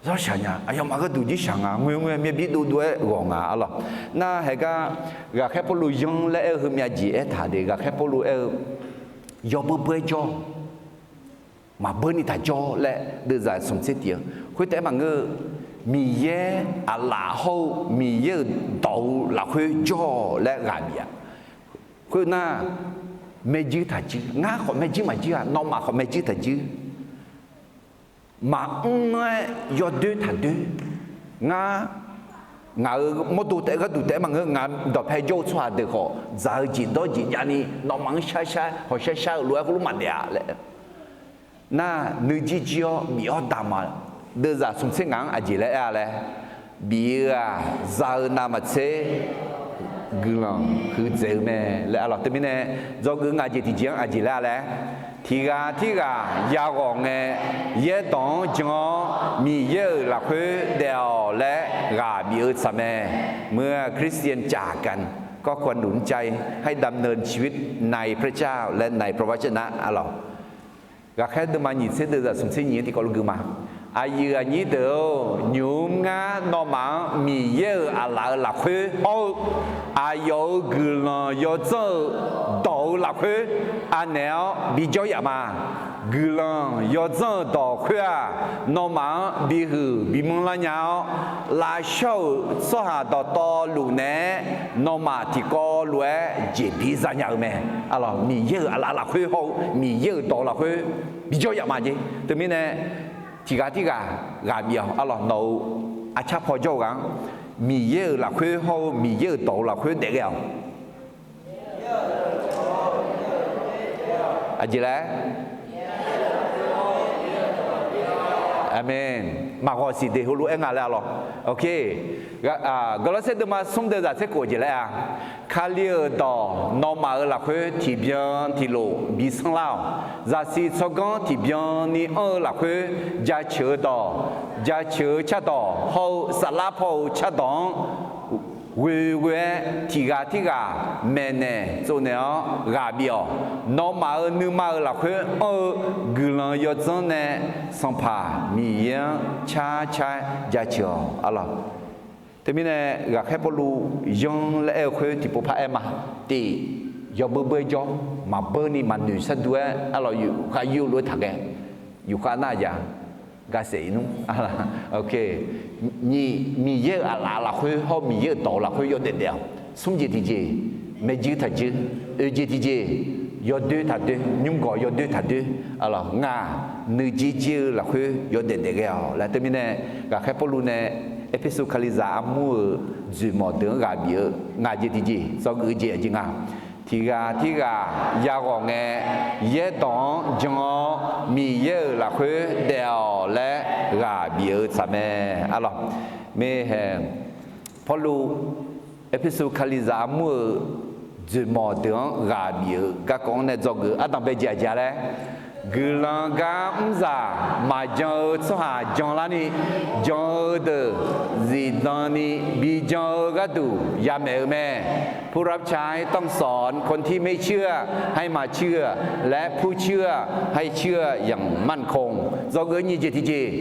zawrshaq nya. Aqyawfmaf gharduq jirshaq nga, ngoerngoer myavbir dovdov-aer ghawq nga arlawr. Nar haeqgar ghaqkhaer Pawrluv yanr laer aer-eu heumyav jeq aertaq de. Ghaqkhaer Pawrluv aer-eu, yawbeur beur-aer jawr, maqbeur ni taq jawr laer deuvzaq smq tser tiq-eu. Khoertaef-aer maqngeur-eu, Miqyaer aqlaf hawr-eu Miqyaer-euq dawq-eu lafkhoer jawr-awq laer ghaq bif-a. Khoernar, maerjuir taqjuir. Ngar khawf maerjuir maqjuir-a. Nawmaf khawf maerjuir taqjuir. Maqmr-aer yawdoer taqdoer. Ngar, ngaq-euq mawrdo taef-aer gharduq taef-aer maqngeur, ngaq dawqpae jawr-eu tsawrhaq deuq khawf dzaq-eu jeq dawr jeq javni nawmaf-anr shar shar hawqshar shar-eu lof-aer khoerlof maqdaef-a laer. Nar nuijir jir-awr bif-awr damq-aq, deuvzaq smq tser ngaq-anr aqjeq laer aer-a laer, bif-eu-aq, za-eu navmaqtser guiqlanq huiqdzaeq-eu mae laer arlawr. Teumirnae, dzawgeuf nga jeq tiqjeq-anr aqjeq laer-a laer, tiqghaq tirghaq yaghawq ngae, yaerdawq-anr jan-awr Miqyaer-euq lafkhoer daef-awq laer ghaq bif-eu tsaq mae. เมื่อคริสเตียนจากกัน ก็ควรหนุนใจให้ดำเนินชีวิตในพระเจ้าและในพระวจนะ arlawr. Ghaqkhaer deuvma nyiq tser deuvzaq smq tser nyiq-anr tiqkawv lof gui ma. Aqyuif aqnyir deuq-or, nymq-mr ngar nawmaf-anr Miqyaer-euq aqlaf-euq lafkhoer hawr-eu aqyawf-euq guiqlanq yawdzanr-eu dawq-euq lafkhoer anaeq-awr bijawr yaf ma. Guiqlanq yawdzanr-eu dawq khoer-aq, nawmaf-anr bihuiq bimanr lar nya-awr, lavshawr-euq tsawrhaq dawqtawvluf naeq-aer nawmaf tiqkawv lof-aer jeqbir zanya-eu mae. Arlawr, Miqyaer-euq aqlaf lafkhoer hawr-eu Miqyaer-euq dawq lafkhoer bijawr yaf ma jeq. Teumirnae, tiqghaq tirghaq ghaq bif-awq. Arlawr, nawq-euq arcar paw jawr-eu ghaq-anr Miqyaer-euq lafkhoer hawr-eu Miqyaer-euq dawq-euq lafkhoer daef ghae-awq. Aqjeq laer? Aqmeq. Maqghawq siq de heulof-aer nga laer arlawr. Gawrlawrsaer deuvma smr deuvzaq tser khof jeq laer-a. Kali-euq dawq nawmaf-euq lafkhoer tiqbyan tiqlof bi sanrlar-awq. Zaqsiq tsawrganr tiqbyan ni anr-eu lafkhoer jaceuq-eu dawq, jaceuq-eu cardawq hawr-eu saflar paw-eu cardawq-anr ghoeghoe-aer tiqghaq tirghaq maeqnaeq tsovnaeq-awr ghaq bif-awq. Nawmaf-euq nuima-euq lafkhoer anr-eu guiqlanq yawdzanr nae Sanqpaq Miqyaer-anr carcar-aer jaceuq-awq. Arlawq, teumirnae ghaqkhaer Pawrluv yanr laer aer-eu khoer tiqpov par aer ma. Tif, yawbeur beur-aer jawr, maqbeur ni maqnoeq sharduq-aer arlawq, yufkhav yur lof-aer taqghae. Yufkhav nar-aq jav, gasaef-ir nmr. Nyiq, Miqyaer-euq aqlaf lafkhoer hawr Miqyaer-euq dawq lafkhoer yawdaef daef-awq. Smr jeq tiqjeq, maeqjir taqjir. Oeq jeq tiqjeq, yawdoer taqdoer, nymrgawq yawdoer taqdoer. Ngaq, nuijeq jeq-eu lafkhoer yawdaef daef ghae-awq laer teumirnae, ghaqkhaer Pawrluv nae Erpersu Kalizaq armur-euq dzoeqmawq deuq-anr ghaq bif-eu ngaq jeq tiqjeq, dzawgeuf-eu jeq aqjeq nga. Tiqghaq tirghaq yaghawq ngae, yaerdawq-anr jan-awr Miqyaer-euq lafkhoer daef-awq laer ghaq bif-eu tsaq mae. Arlawq, mirhae Pawrluv Erpersu Kalizaq armur-euq dzoeqmawq deuq-anr ghaq bif-eu garkawv-anr nae dzawgeuf ardanq bae jeq aqjeq laer, guiqlanq gar mrzaq maqjan-eu tsawrhaq janlarni, jan-eu deuq zifdan ni bijan-eu gharduq yamaeq-eu mae. ผู้รับใช้ต้องสอนคนที่ไม่เชื่อให้มาเชื่อ และผู้เชื่อให้เชื่ออย่างมั่นคง dzawgeuf nyiq jeq tiqjeq,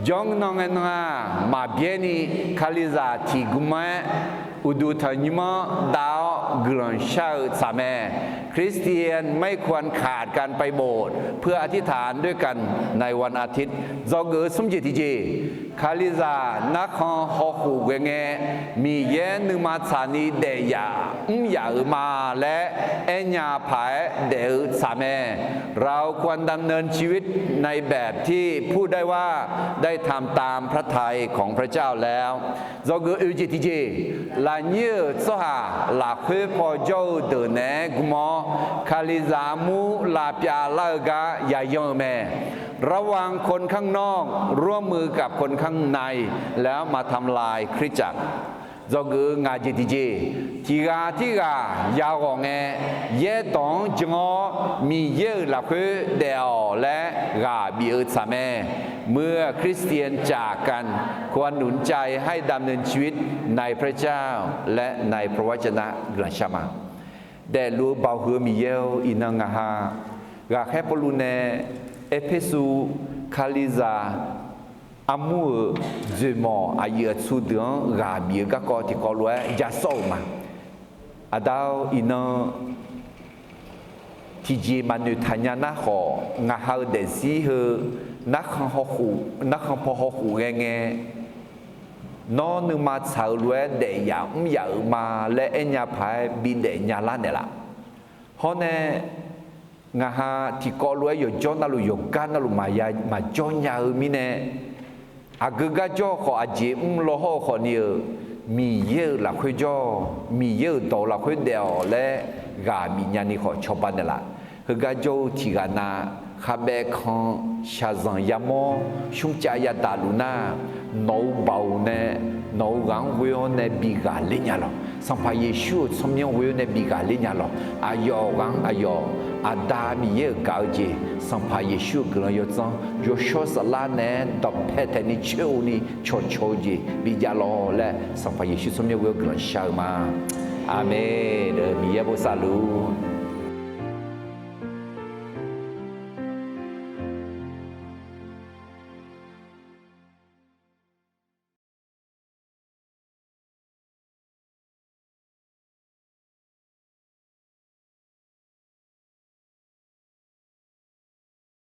janr nan ngae nan-aq maqbyaer ni Kalizaq tiqgmr-aer uqduq tanqnymr-anr dav-awr guiqlanq shar-eu tsaq mae. คริสเตียนไม่ควรขาดการไปโบสถ์เพื่ออธิษฐานด้วยกันในวันอาทิตย์ dzawgeuf-eu smr jeq tiqjeq, Kalizaq narkhan hawkhof ghae ngae, Miqyaer nuima tsaqni daef yaf mr yaf-euq ma laer aernya paq-aer daef-eu tsaq mae. เราควรดำเนินชีวิตในแบบที่พูดได้ว่าได้ทำตามพระทัยของพระเจ้าแล้ว dzawgeuf oeq jeq tiqjeq, lafnyir-euq tsawrhaq lafkhoer paw jawr-eu deuq naeq-aer gm-awr, Kalizaq armur lavpyav lar-eu gar yayan-eu mae. ระวังคนข้างนอกร่วมมือกับคนข้างในแล้วมาทำลายคริสตจักร dzawgeuf-eu ngaq jeq tiqjeq, tiqghaq tirghaq yaghawq ngae, yaerdawq-anr jan-awr Miqyaer-euq lafkhoer daef-awq laer ghaq bif-eu tsaq mae. เมื่อคริสเตียนจากกัน ควรหนุนใจให้ดำเนินชีวิตในพระเจ้า และในพระวจนะ guiqlanq shar ma. Daefluf-eu baoq huiq-eu Miqyaer-or, iqnan ngaq ha ghaqkhaer Pawrluv nae Erpersu Kalizaq armur-euq dzoeqmawq aqyuif aqtsu deuq-anr ghaq bif-eu garkawv tiqkawv lof-aer ja sawr-euq ma. Aqda-or, iqnan tiqjeq maqnoeq taqnya nar khawf, ngaq ha-eu daefzir heu narkhan paw hawkhof ghae ngae, nawr nuima tsaq-eu lof-aer daef yaf mr yaf-euq ma laer aernya paq-aer bidaef nya lar naeqlaf. Hawr nae, ngaq ha tiqkawv lof-aer yawqjawr navluf yawqgar navluf maqya maqjawr nya-eu mirnae, aqgeu gar jawr-eu khawf, aqjeq mr law hawr-eu khawfni-euq, Miqyaer-euq lafkhoer jawr-awq, Miqyaer-euq dawq lafkhoer daef-awq laer ghaq bif nyani khawf cawba naeqlaf. Heugar jawr-eu tiqghaq nav khabaev kan shaqzanq yamawr shmrcav yadaq luf nar, nawq-euq baoq nae nawq-euq ghaq-anr ghoe-awr nae bi ghaqler nya lawq. Sanqpaq Yeqsur-euq tsawrmyanr ghoe-awr nae bi ghaqler nya lawq. Aqyawf ghaq-anr aqyawf Aqda Miqyaer-euq gaq-eu jeq, Sanqpaq Yeqsur-euq guiqlanq yawdzanr, yawshawr saflar naeq-aer dawqpae taeqni coer-eu ni cawqcawq-eu jeq bijav lawq laer, Sanqpaq Yeqsur tsawrmyanr ghoe-awr guiqlanq shar-eu ma. Aqmeq. Miqyaer bosav luf.